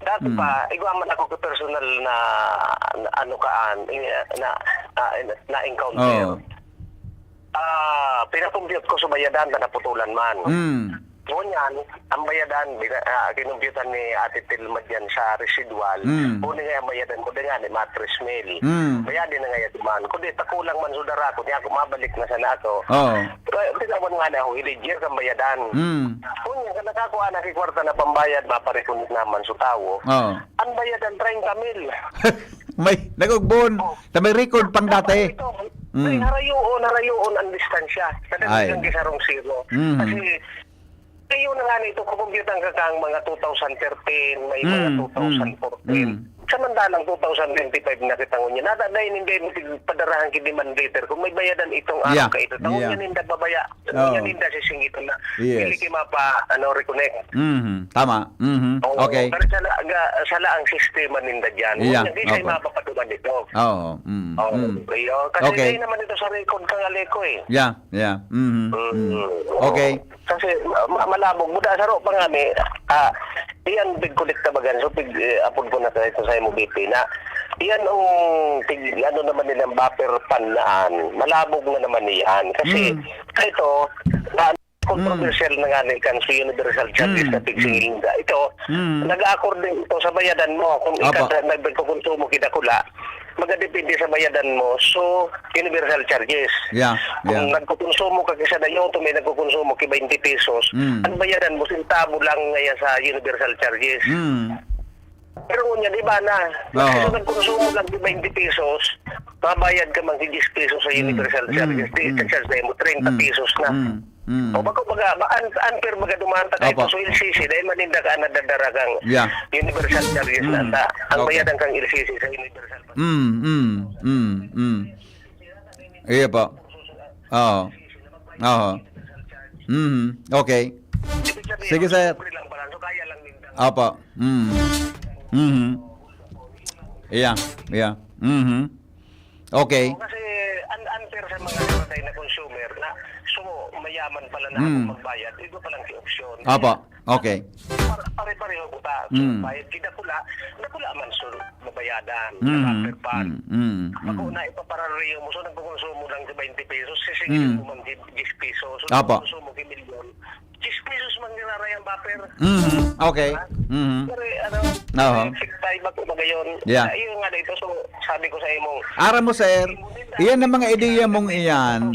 dati Mm. pa, igwa man ako ka personal na, na ano kaan, eh, na, na, na encounter. Oo. Ah, pinakompute ko sa bayadan na naputulan man. Mm. Ngunyan, ang bayadan, bina, ah, kinumpyutan ni Ate Telma dyan sa residual. Mm. Kundi nga ang bayadan ko, di nga ni Matres Mel. Mm. Bayadin na nga yan man. Kundi takulang man sudara ko, niya ako mabalik na sana ako. Oo. Kaya tinawan nga na ako, iligir kang bayadan. Mm. Kunya, ka nakakuha na ki kwarta na pambayad, maparikunik naman sa tawo. Oo. Ang bayadan, treinta mil. May nagugbon. Ta may record pang dati. Ito, Mm. may harayoon, harayoon ang distansya. Sa Ay. dating sarong zero. Mm. Kasi, kayo na nga nito, kukumpyutan ka kang mga two thousand thirteen, may mga Mm, two thousand fourteen. mm, mm. Samantalang two thousand twenty-five na kita ngunyan. Nata na yun, hindi mo padarahan ki demand letter. Kung may bayadan itong araw Yeah, ka ito, taon yeah. Yan ninda babaya. Oo. Yan ninda sisingit na. Yes. Hindi ki mapa, ano, reconnect. Mhm. Tama. Mhm. Oo, Okay. Pero sala, ga, sala ang sistema ninda dyan. Yeah, Hindi siya okay. mapapaduman ito. Oo. Mm. Oo, Mm. iyo. Kasi Okay. hindi naman ito sa record kang Aleco eh. Yeah, yeah. Mhm. Mm. Mm. Okay. Kasi ma- malabog mo da sa ro pa nga ni ah, iyan pig kolekta bagan so pig eh, apod ko na sa ito sa M O B P na iyan ang pig ano naman nilang buffer fund naan malabog na naman niyan kasi Mm. sa ito na controversial na nga ni kan sa universal charges Mm, na pig singil na ito Mm. nag-according ito sa bayadan mo kung Apo. ikaw nagkukonsumo kidakula magadepende sa bayadan mo so universal charges. Yeah, Kung yeah. nagkukonsumo ka kisa dayo, to may nagkukonsumo ki twenty pesos, Mm. ang bayadan mo sentabo lang ngaya sa universal charges. Mm. Pero ngunyan, iba na. Oo. Kung nagkonsumo lang ki twenty pesos, mabayad ka man ki diyes pesos sa Mm. universal Mm. charges. Di Mm. ka charge mo, treinta Mm. pesos na. Mm. Mm. O bako baga, ba, un- unfair baga duman ta Opo. kayo so L C C, dahil maninda ka na dadara kang Yeah. universal charges na Mm. ta. Ang Okay. bayadan kang L C C sa universal. Mm, mm, mm, mm. Iya po. Oo. Oo. Mhm. Okay. Sige, sir. Libre lang pala, so kaya lang ninda. Opo. Mm. Mhm. Iya, iya. Mhm. Okay. Kasi un- unfair sa mga namatay na consumer na so mayaman pala na Mm. ako magbayad, iba palang si option. Apo. Okay. Par- pare-pareho ko ta. So, Mm. bayad kita pula, na pula man so mabayadan. Mm. Sa buffer fund. Mm. Mm. Ako Mm. na ipaparareo mo, so nagkukonsumo lang sa twenty pesos, sisingil Mm. mo man di- diyes pesos. So, Apo. nagkukonsumo ki milyon, diyes pesos man niraray ang buffer. Mhm. Okay. Mhm. Pero ano, Aha. fixed time ako magayon. Yeah. Ayun nga dito, so sabi ko sa imong Ara mo, sir. Iyan ang mga ideya mong iyan.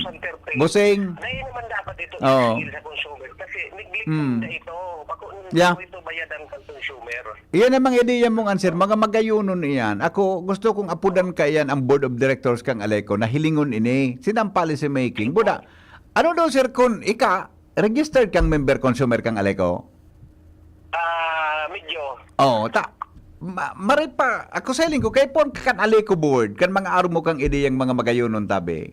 Busing. Dahil naman dapat ito Oo. isingil sa consumer kasi neglect Mm. na ito. Bako Yeah. ito bayadan ng consumer. Iyan ang mga ideya mong answer, mga magayunon iyan. Ako, gusto kong apudan ka iyan ang board of directors kang Aleco na hilingon ini. Sila ang policy making. Buda, ano daw, sir, kung ika, registered kang member consumer kang Aleco? Ah, medyo. Oo, ta, ma, maray pa, ako sa hiling ko, kay pon ka kan Aleco board, kan mga aro mo kang ideyang mga magayunon tabi.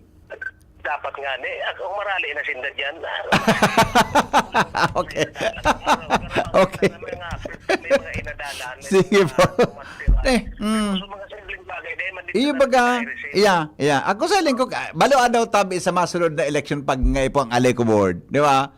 Dapat nga ni, ako marali na sinda diyan. Okay. Okay. May mga inadalan. Sige po. Eh, mm. So, mga simpleng bagay, dahil man dito Iyo na baga, nagkakairisi. Iya, iya. Ako sa hiling ko, ah, balo adaw tabi sa masunod na election pag ngay po ang Aleco board, di ba?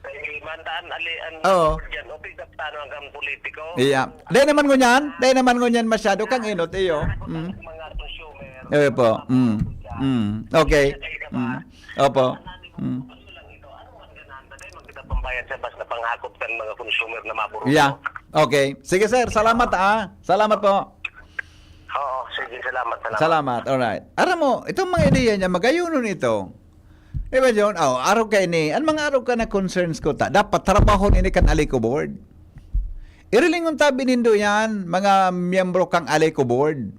Eh, mantaan, ali, ang Oo. diyan, o, pigaptano hanggang politiko. Iya. Dahil naman ngunyan, dahil naman ngunyan masyado kang inot, iyo. Mm. Mga consumer. Iyo po. Mm. Mm. Okay. Mm. Opo. Mm. Ano man ganahan na dahil magkita pambayad sa basta panghakot kan mga consumer na maburo. Yeah. Okay. Sige, sir. Salamat, ah. Salamat po. Oo, sige, salamat, salamat. Salamat. Alright. Aram mo, itong mga ideya niya, magayunon ito. Di ba, John? Oh, araw ka ini. Ang mga araw ka na concerns ko ta. Dapat trabahon ini kan Aleco Board. Irilingon tabi nindo yan, mga miyembro kang Aleco Board.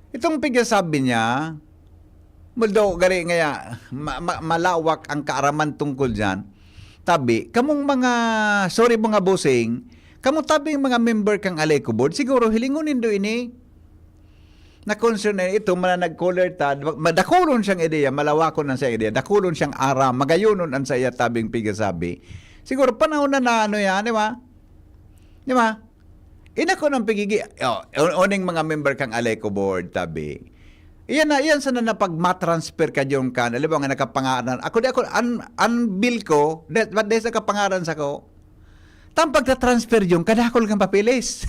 Itong pigsasabi niya, although gari ngaya, ma- ma- malawak ang kaaraman tungkol dyan. Tabi, kamong mga, sorry mga bossing, kamo tabing mga member kang Aleco Board, siguro hilingon nindo ini. Na concern na ito, mananag-caller ta, madakulon siyang ideya, malawakon ang siyang ideya, dakulon siyang aram, magayunon ang sa iya tabing pigasabi. Siguro panahon na na ano yan, di ba? Di ba? Inako ng pigigi, oh, un- uning mga member kang Aleco Board, tabi. Iyan na, iyan sana na pag matransfer ka diyon kan, alam mo nga nakapangaran. Ako di ako, an, an bill ko, that, what days nakapangaran sa ko, tang pagta-transfer diyon, kadakol kang papeles.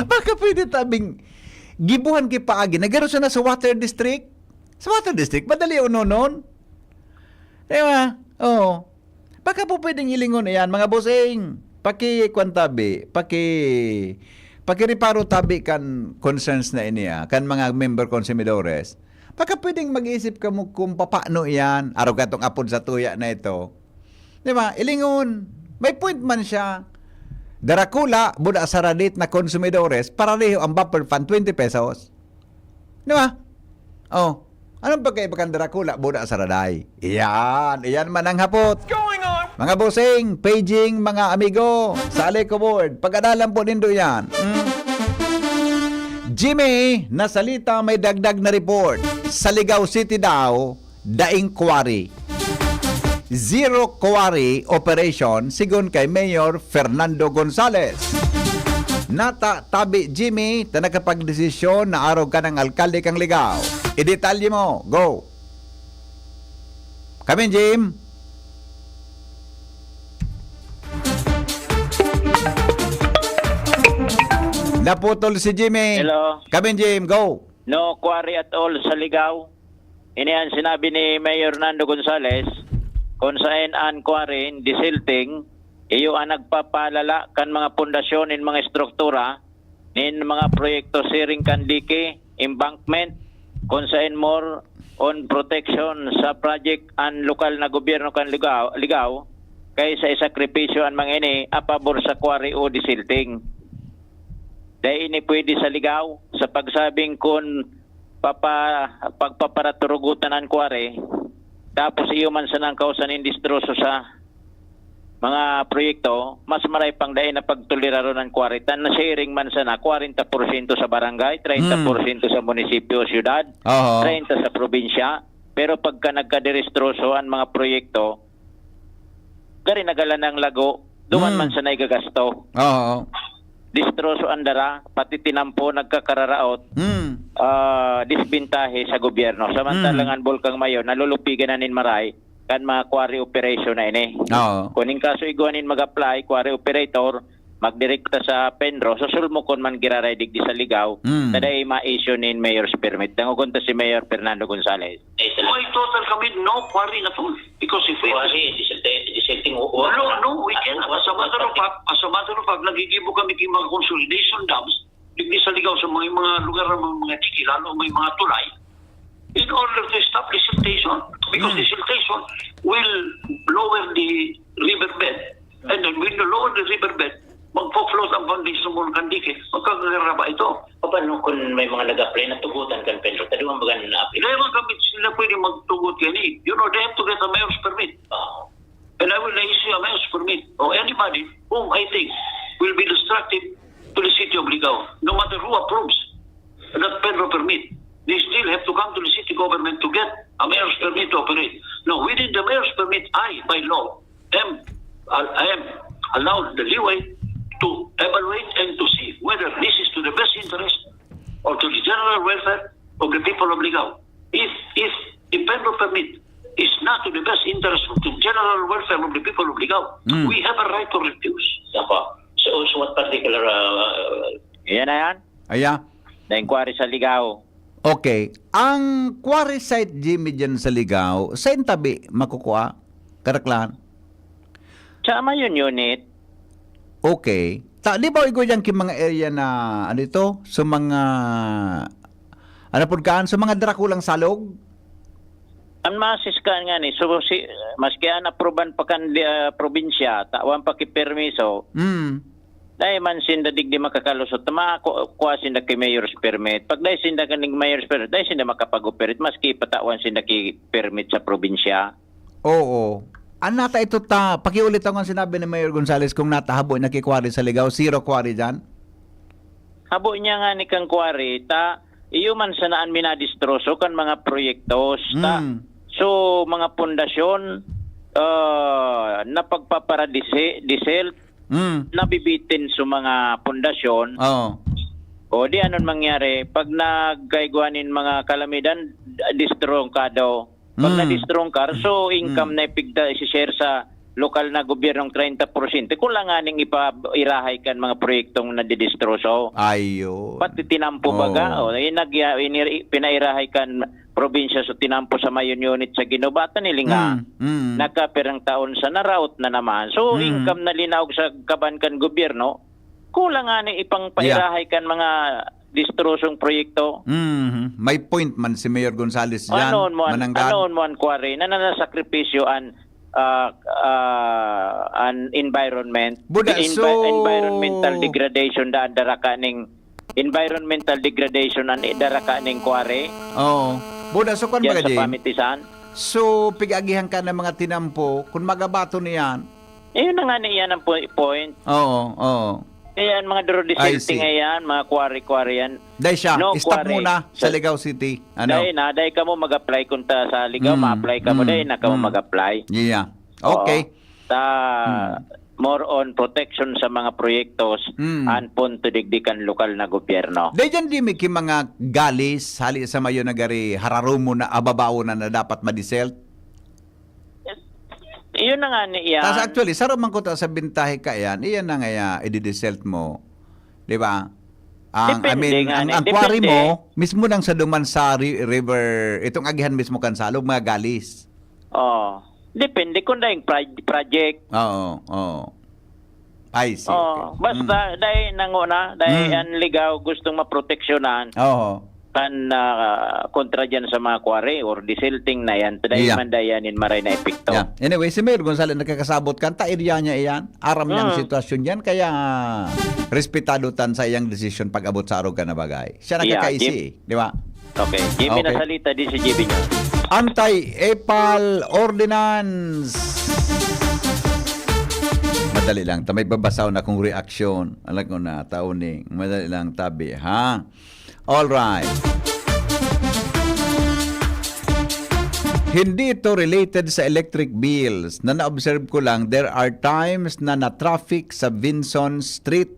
Baka pwede tabing gibuhan ki paagi. Nagaro sana sa water district. Sa water district, madali unonon. Di ba? Oo. Baka po pwedeng ilingon iyan, mga bossing. Paki, kwan tabi, paki, pakireparo tabi kan concerns na ini, ah, kan mga member konsumidores. Baka pwedeng mag-isip kamo kung papaano iyan. Araw katong apod sa tuya na ito. Di ba? Ilingon. May point man siya. Darakula, buda sa radit na konsumidores, parareho ang buffer fund, twenty pesos. Di ba? Oh, anong pagkaiba kan darakula, buda sa raday? Iyan, iyan man ang hapot. Mga bossing, paging, mga amigo, sa Aleco Board, pag-adalan po nindo yan. Hmm? Jimmy, nasalita may dagdag na report. Sa Ligao City daw, daing quarry. Zero quarry operation, sigon kay Mayor Fernando Gonzales. Nata, tabi, Jimmy, ta nakapagdesisyon na arog ka ng alkalde kang Ligao. Idetalye mo. Go. Kamin, Jim. Naputol si Jimmy. Hello. Kamin, Jim, go. No quarry at all sa Ligao. Ini ang sinabi ni Mayor Nando Gonzales, kung saan ang quarry, desilting, iyo ang nagpapalala kan mga pundasyon nin mga estruktura, nin mga proyekto siring kan dike, embankment, kung saan more on protection sa project ang lokal na gobyerno kan Ligao, Ligao kaysa isakripisyo ang mga ini a pabor sa quarry o desilting. Dai ini pwede sa Ligao, sa pagsabing kun papa, pagpaparaturugutan an quarry, tapos iyo man sanang kausan nin destroso sa mga proyekto, mas maray pang dai na pagtoleraron an quarry. Tan na-sharing man sana, kwarenta porsyento sa barangay, treinta porsyento sa munisipyo o syudad, Oo. treinta sa probinsya. Pero pagka nagkaderestroso an mga proyekto, gari nagalanang lago, duman Mm. man sana igagasto. Oo. distroso ang dara, pati tinampo nagkakararaot, Hmm. ah, disbentahe sa gobyerno. Samantala Mm. ang Bulkang Mayon, nalulupigan na nin maray kan mga quarry operation na ini. Oo. Kung in kaso igwa nin mag-apply, quarry operator, magdirekta sa PENRO, sa sulmukon man giraray digdi sa Ligao, Mm. ta dai ma-issue nin mayor's permit. Dangogon ta si Mayor Fernando Gonzales. May total kami no quarry at all. Because if we... Quarry, dissenting, dissenting No, no, we cannot. As a matter of fact, as a matter of fact, naggigibo kami ng mga consolidation dams, digdi sa Ligao, sa mga, mga lugar ng mga, mga tiki, lalo may mga tulay, in order to stop desiltation. Because Mm. Desiltation will lower the riverbed. And then when you lower the riverbed, magpo-float ang foundation mo ng Kandike, magkakagaraba ito. Paano kung may mga nag-apply na tugutan kan PENRO? Tadi mo baga na-apply? Kaya man kami sila pwede magtugot yan eh. You know, they have to get a mayor's permit. Ah, And I will issue a mayor's permit or anybody whom I think will be destructive to the city of Ligao. No matter who approves that PENRO permit, they still have to come to the city government to get a mayor's permit to operate. Now, within the mayor's permit, I, by law, am, I am allowed the leeway to evaluate and to see whether this is to the best interest or to the general welfare of the people of Ligao. If, if the PENRO permit is not to the best interest of the general welfare of the people of Ligao, Mm. we have a right to refuse. Apo. So, so what particular uh, Yan na yan. Aya. Na inquiry sa Ligao. Okay. Ang quarry site, Jimmy, dyan sa Ligao, sa tabi, makukua? Karaklan? Sa Mayon Unit, Okay. Ta, di ba igo dyan ki mga area na, ano ito? Sa mga, ano po kaan? Sa mga drakulang salog? ang masiskan nga ni, so, si, maski an apruban pa kan ah, probinsya, tawan pa ki permiso, Hmm. dai man sinda digdi makakalusot, ta maku- kuha sinda ki mayor's permit. Pag dai sinda kaning mayor's permit, dai sinda makapag-operate, maski patawan sinda ki permit sa probinsya. Oo. Ano nata ito ta? Pakiulit ako ang sinabi ni Mayor Gonzales kung nata habo na ki quarry sa Ligao. Zero quarry dyan? Habo niya nga ni kang quarry, ta iyo man sana an minadistroso kan mga proyektos. Ta, Mm. so, mga pundasyon, ah, napagpaparadise, diesel, Mm. nabibitin sa mga pundasyon. Oo. O di anon mangyari, pag nagkaigwa nin mga kalamidad, distrongkado. Pag Mm. na-distrongkar, so income Mm. na ipigta, isi-share sa lokal na gobyernong treinta porsyento. Kulang nga ning ipairahay kan mga proyektong nadidistroso. Ayo. Pati tinampo Oo. baga, o, eh, nagya, inir, pinairahay kan probinsya sa tinampo sa Mayon Unit sa Guinobatan, hiling nga, Mm, mm. nagkapirang taon sa naraot na naman. So, Mm. income na linaog sa kaban kan gobyerno, kulang nga ni ipang pairahay kan mga distrosong proyekto. Mhm. May point man si Mayor Gonzales dyan. Ano mo an, Mananggad. ano mo an quarry na nanasakripisyo an ah, ah, an environment? Buda, Envi- so- environmental degradation daan daraka ning environmental degradation an daraka ning quarry. Oo. Buda, so kwan Diyan baga, sa Jim? Pamitisan. So, pig-agihan ka ng mga tinampo, kung magabato niyan, Ayun na nga ni iyan ang pu- point. Oo, oo. Kaya ang mga duro I see. Desilting yan, mga quarry-quarry yan. Dahil siya, No stop quarry. muna sa Sa- Ligao City. Ano? Dahil na, dahil ka mo mag-apply kung ta sa Ligao, Mm, ma-apply ka mo, mm, dahil na ka mo mm. mag-apply. Yeah. Oo. Okay. Ta, Mm. more on protection sa mga proyektos, Mm. an punto digdi kan lokal na gobyerno. Dahil dyan, Jimmy, ki mga galis, hali sa Mayon na gari, hararumo na, ababawo na, na dapat madiselt. Iyon na nga ni iyan. Tas actually, saro man ko ta sa bintahe ka yan, iyan na nga ya, ididisselt mo. Di ba? Ang, I Depende mean, nga ang, ni, ang quarry depende. Mo, mismo nang sa duman sa ri- river, itong agihan mismo kan salog, mga galis. Oh, depende kung daing proj- project. Oo, oo. I see. Oh, Okay. basta Mm. dahil nanguna, dahil Mm. ang Ligao gustong maproteksyonan Oo. kan ah, kontra diyan sa mga quarry or desilting na yan. Dahil Yeah. man dayan in maray na epekto. Yeah. Anyway, si Mayor Gonzales nakakasabot kan ta area niya iyan. Aram niya ang Mm. sitwasyon niyan, kaya respetado tan sa iyang desisyon pag-abot sa arog ka na bagay. Siya Yeah, nakakaisi, Jim. eh, di ba? Okay, Jimmy Okay. Nasalita, D C G B News. Anti-epal ordinance. Madali lang. Ta may babasaw na kong reaksyon. Alam ko na, taon eh. Madali lang, tabi, ha? All right. Hindi ito related sa electric bills. Na na-observe ko lang, there are times na na-traffic sa Vinson Street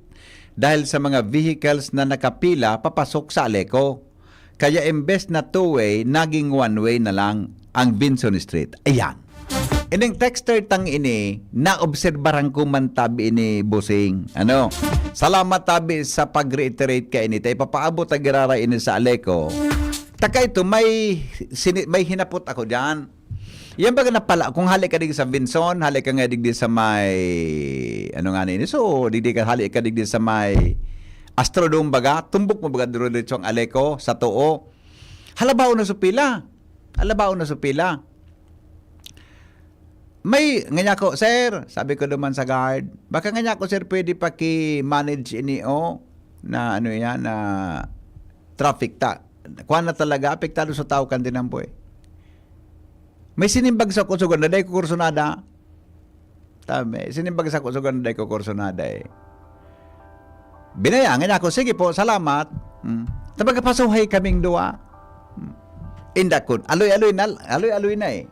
dahil sa mga vehicles na nakapila papasok sa Aleco. Kaya imbes na two-way, naging one-way na lang ang Vinson Street. Ayan. Ining texter tang ini, naobserbaran ko man tabi ini, bossing. Ano? Salamat tabi sa pag-reiterate ka ini. Ta ipapaabot ta giraray ini sa Aleco. Taka ito, may, sini- may hinapot ako dyan. Yan baga napala, kung hali ka digdi sa Vinson, hali ka nga digdi sa may, ano nga nini, so, digdi ka, hali ka digdi sa may Astrodome baga, tumbok mo baga diretso ang Aleco, sa tuo. Halabaw na sa pila. Halabaw na sa pila. May, nganya ko, "Sir," sabi ko naman sa guard, "baka nganya ko, sir, pwede paki-manage ini, oh, na ano yan, na traffic ta." Kuha na talaga, apektado sa tao kan tinampo eh. May sinimbag sa kusugan na dai ko kursunada. Tabi, sinimbag sa kusugan na dai ko kursunada eh. Binayaan niya ako, "Sige po, salamat." Hmm. Tabaga pasuhay kaming duwa. Hmm. Inda ko, aloy-aloy na, aloy-aloy na eh.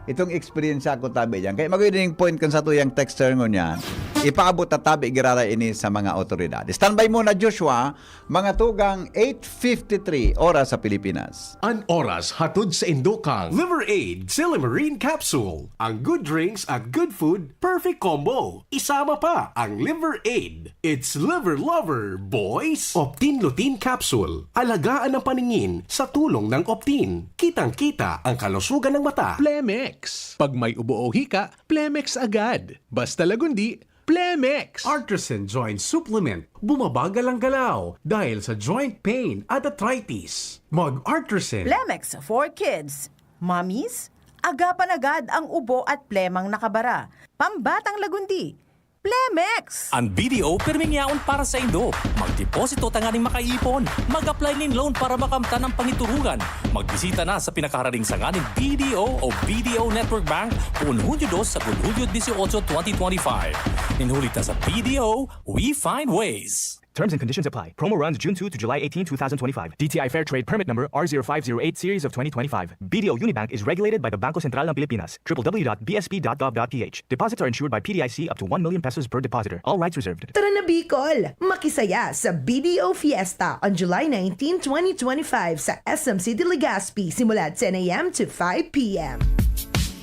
Itong experience ako tabi diyan. Kaya magoy din point kan sa tuyang texter ngunyan. Ipaabot na tabi girara ini sa mga otoridad. Standby muna, Joshua. Mga tugang eight fifty-three oras sa Pilipinas. An oras hatod sa indokang Liver Aid Silimarin Capsule. Ang good drinks at good food, perfect combo. Isama pa ang Liver Aid. It's Liver Lover, boys! Optin Lutein Capsule. Alagaan ang paningin sa tulong ng Optin. Kitang-kita ang kalusugan ng mata. Plemex. Pag may ubo o hika, Plemex agad. Basta lagundi, Plemex! Artisan Joint Supplement. Bumabagal ang galaw dahil sa joint pain at arthritis. Mag Artisan. Plemex for kids. Mommies, agapan agad ang ubo at plemang nakabara. Pambatang lagundi. Plemex! Ang B D O pirming yaon para sa indo. Magdeposito tanganing makaipon. Mag-apply nin loan para makamtan ang pangiturugan. Magbisita na sa pinakaharaning sanga nin B D O o B D O Network Bank poon Hunyo dos sagkod Hunyo dieciocho, twenty twenty-five. Nin huli ta sa B D O, we find ways. Terms and conditions apply. Promo runs June two to July eighteen, two thousand twenty-five. D T I Fair Trade Permit Number R zero five zero eight Series of twenty twenty-five. B D O Unibank is regulated by the Bangko Sentral ng Pilipinas. W W W dot B S P dot gov dot P H. Deposits are insured by P D I C up to one million pesos per depositor. All rights reserved. Tara na, Bicol! Makisaya sa B D O Fiesta on July nineteen, twenty twenty-five sa S M City Legazpi simula ten a m to five p m.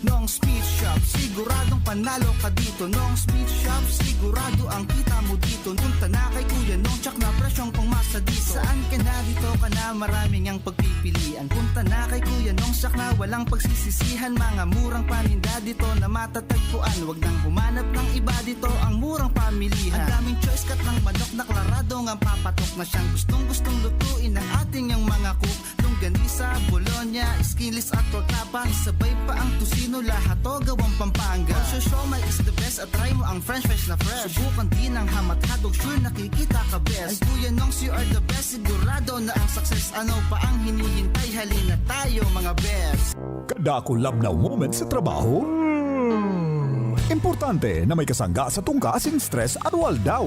Nong Speed Shop, siguradong panalo ka dito. Nong Speed Shop, sigurado ang kita mo dito. Punta na kay Kuya Nong, tsak na presyong pangmasa dito. Saan ka na, dito ka na, maraming ang pagpipilian. Punta na kay Kuya Nong, tsak na walang pagsisisihan. Mga murang paninda dito na matatagpuan. Wag nang humanap ng iba, dito ang murang pamilihan. Ang daming choice, kat ng manok na klarado ngang papatok na siyang gustong-gustong lutuin ng ating yang mga cook. Longganisa, bologna, skinless at tortapa, sabay pa ang tocino, lahat to gawang Pampanga. Kung siomai is the best, at try mo ang french fries na fresh. Subukan din ang ham at hotdog, sure nakikita ka best. Ay Kuya Nongs, you are the best, sigurado na ang success. Ano pa ang hinihintay? Halina tayo, mga best. Kada kulab na moment sa trabaho, hmm, importante na may kasangga sa tungka asin stress at waldaw.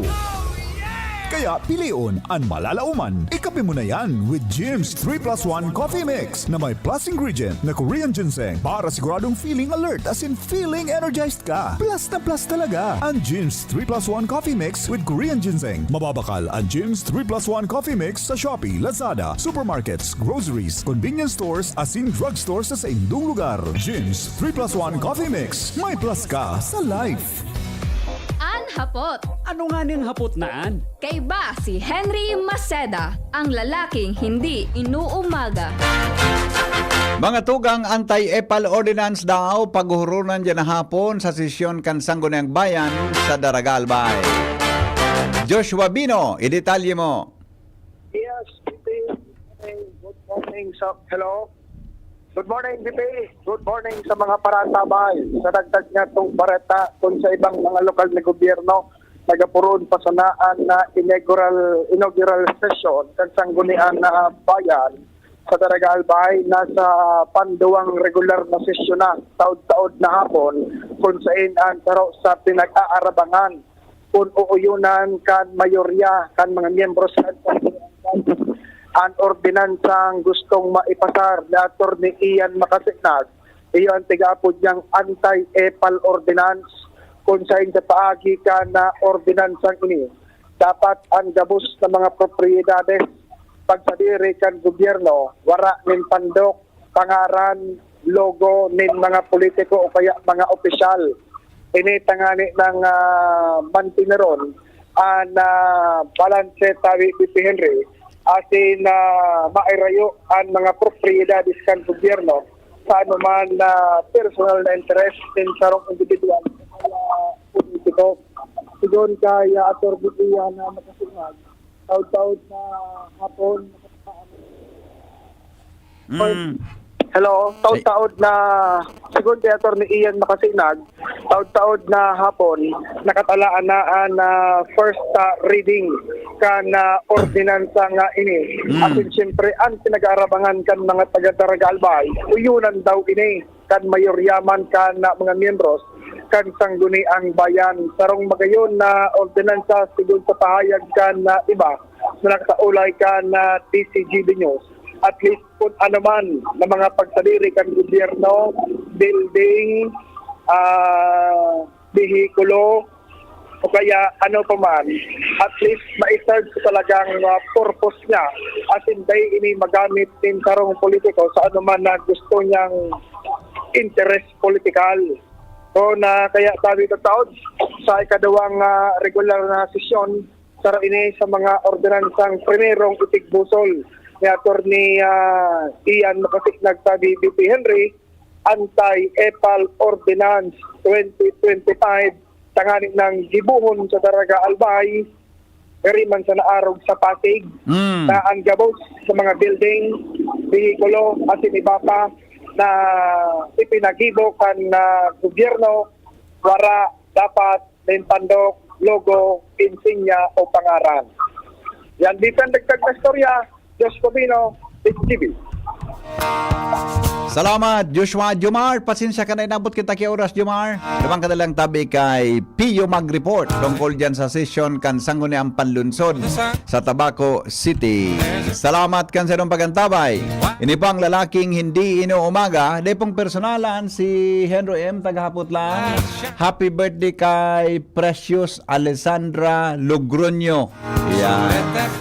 Kaya pilion an malalaoman. Ikape mo na yan with Jim's three plus one Coffee Mix na may plus ingredient na Korean ginseng para siguradong feeling alert asin feeling energized ka. Plus na plus talaga an Jim's three plus one Coffee Mix with Korean ginseng. Mababakal an Jim's three plus one Coffee Mix sa Shopee, Lazada, supermarkets, groceries, convenience stores, asin drugstore sa saindong lugar. Jim's three plus one Coffee Mix. May plus ka sa life. An hapot. Ano nga ning hapot na an? Kaiba si Henry Maceda, ang lalaking hindi inuumaga. Mga tugang, anti-epal ordinance daw paghuhuronan diyan na hapon sa sesyon kan Sangguniang Bayan sa Daraga, Albay. Joshua Bino, idetalye mo. Yes, good morning. Good morning sa, hello? Good morning, B P. Good morning sa mga paratabay. Sa dagdag nga tong bareta, kung sa ibang mga lokal na gobyerno, nagapuron pa sana an, ah, inaugural, inaugural session kan Sangguniang, ah, Bayan sa Daraga, Albay, nasa panduwang regular na sesyon na, taod-taod na hapon, kung sain an saro sa pinag-aarabangan kun uuyonan kan mayorya kan mga miyembros kan Sangguniang Bayan an ordinansang gustong maipasar ni Attorney Ian Macasinag, iyo ang tigaapod niyang anti-epal ordinance, kun sain sa paagi kan, ah, ordinansang ini, dapat ang gabos na mga propriedades pagsadiri kan gobyerno, wara nin pandok, pangaran, logo nin mga politiko o kaya mga opisyal. Ini tangani nang, ah, mantineron an, ah, balanse tabi P P Henry asin, ah, mairayo an mga propriedades kan gobyerno sa anuman na personal na interes nin sarong individual o kaya politiko. Sigon kay, ah, Attorney Ian na Makasinag, taod-taod na hapon, Mm. Hello, taod-taod na, sigon kay Attorney Ian Makasinag, taod-taod na hapon, nakatalaan na an, ah, first, ah, reading kan, ah, ordinansa nga ini. Mm. Asin siyempre, ang pinag-aarabangan kan mga taga-Daraga Albay, uyunan daw ini kan mayoryaman kan, ah, mga miyembros kan Sangguniang Bayan. Sarong magayon na ordinansa, sigon sa pahayag kan, ah, iba na nakasaulay kan, ah, D C G B News. At least, kung ano man na mga pagsadiri kan gobyerno, building, ah, behikulo, o kaya ano pa man, at least ma-serve sa talagang, ah, purpose niya. Asin dai ini magamit nin sarong politiko sa anuman na gusto niyang interes politikal. So, na kaya sabi ko, taod sa ikaduwang, ah, regular na sesyon, saro ini sa mga ordenansang primerong itigbusol ni Attorney, ah, Ian Makasinag tabi B P Henry, Anti-EPAL Ordinance twenty twenty-five, tanganing gibohon sa Daraga Albay, iri man sa naarog sa Pasig, Mm. na ang gabos sa mga building, behikulo, asin iba pa na ipinagibo kan, ah, gobyerno, wara dapat nin pandok, logo, insinya o pangaran. Yan, di pa dagdag na istorya, Diyos ko, Bino, H T V. Salamat, Joshua Jomar. Pasensya ka na inabot kita ki oras, Jomar. Lamang ka na lang tabi kay Pio mag-report tungkol dyan sa sesyon kan Sangguniang Panlunsod sa Tabaco City. Salamat kan sa inyong pagantabay. Ini po ang lalaking hindi inuumaga. Dai pong personalan, si Henry M. Tagahapot lang. Happy birthday kay Precious Alessandra Logroño. Yan.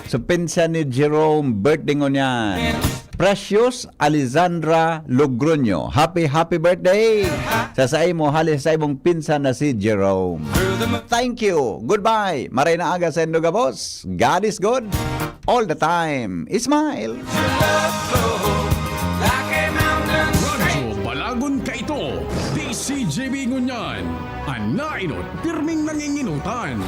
So, pinsan ni Jerome, birthday ngunyan. Precious Alessandra Logroño. Happy, happy birthday! Sa saimo, hali sa imong pinsan na si Jerome. Thank you. Goodbye. Maray na aga sa indo gabos. God is good. All the time. Smile. Radyo Balagon Kaito, D C G B ngunyan. An nainot, pirming nanginginutan.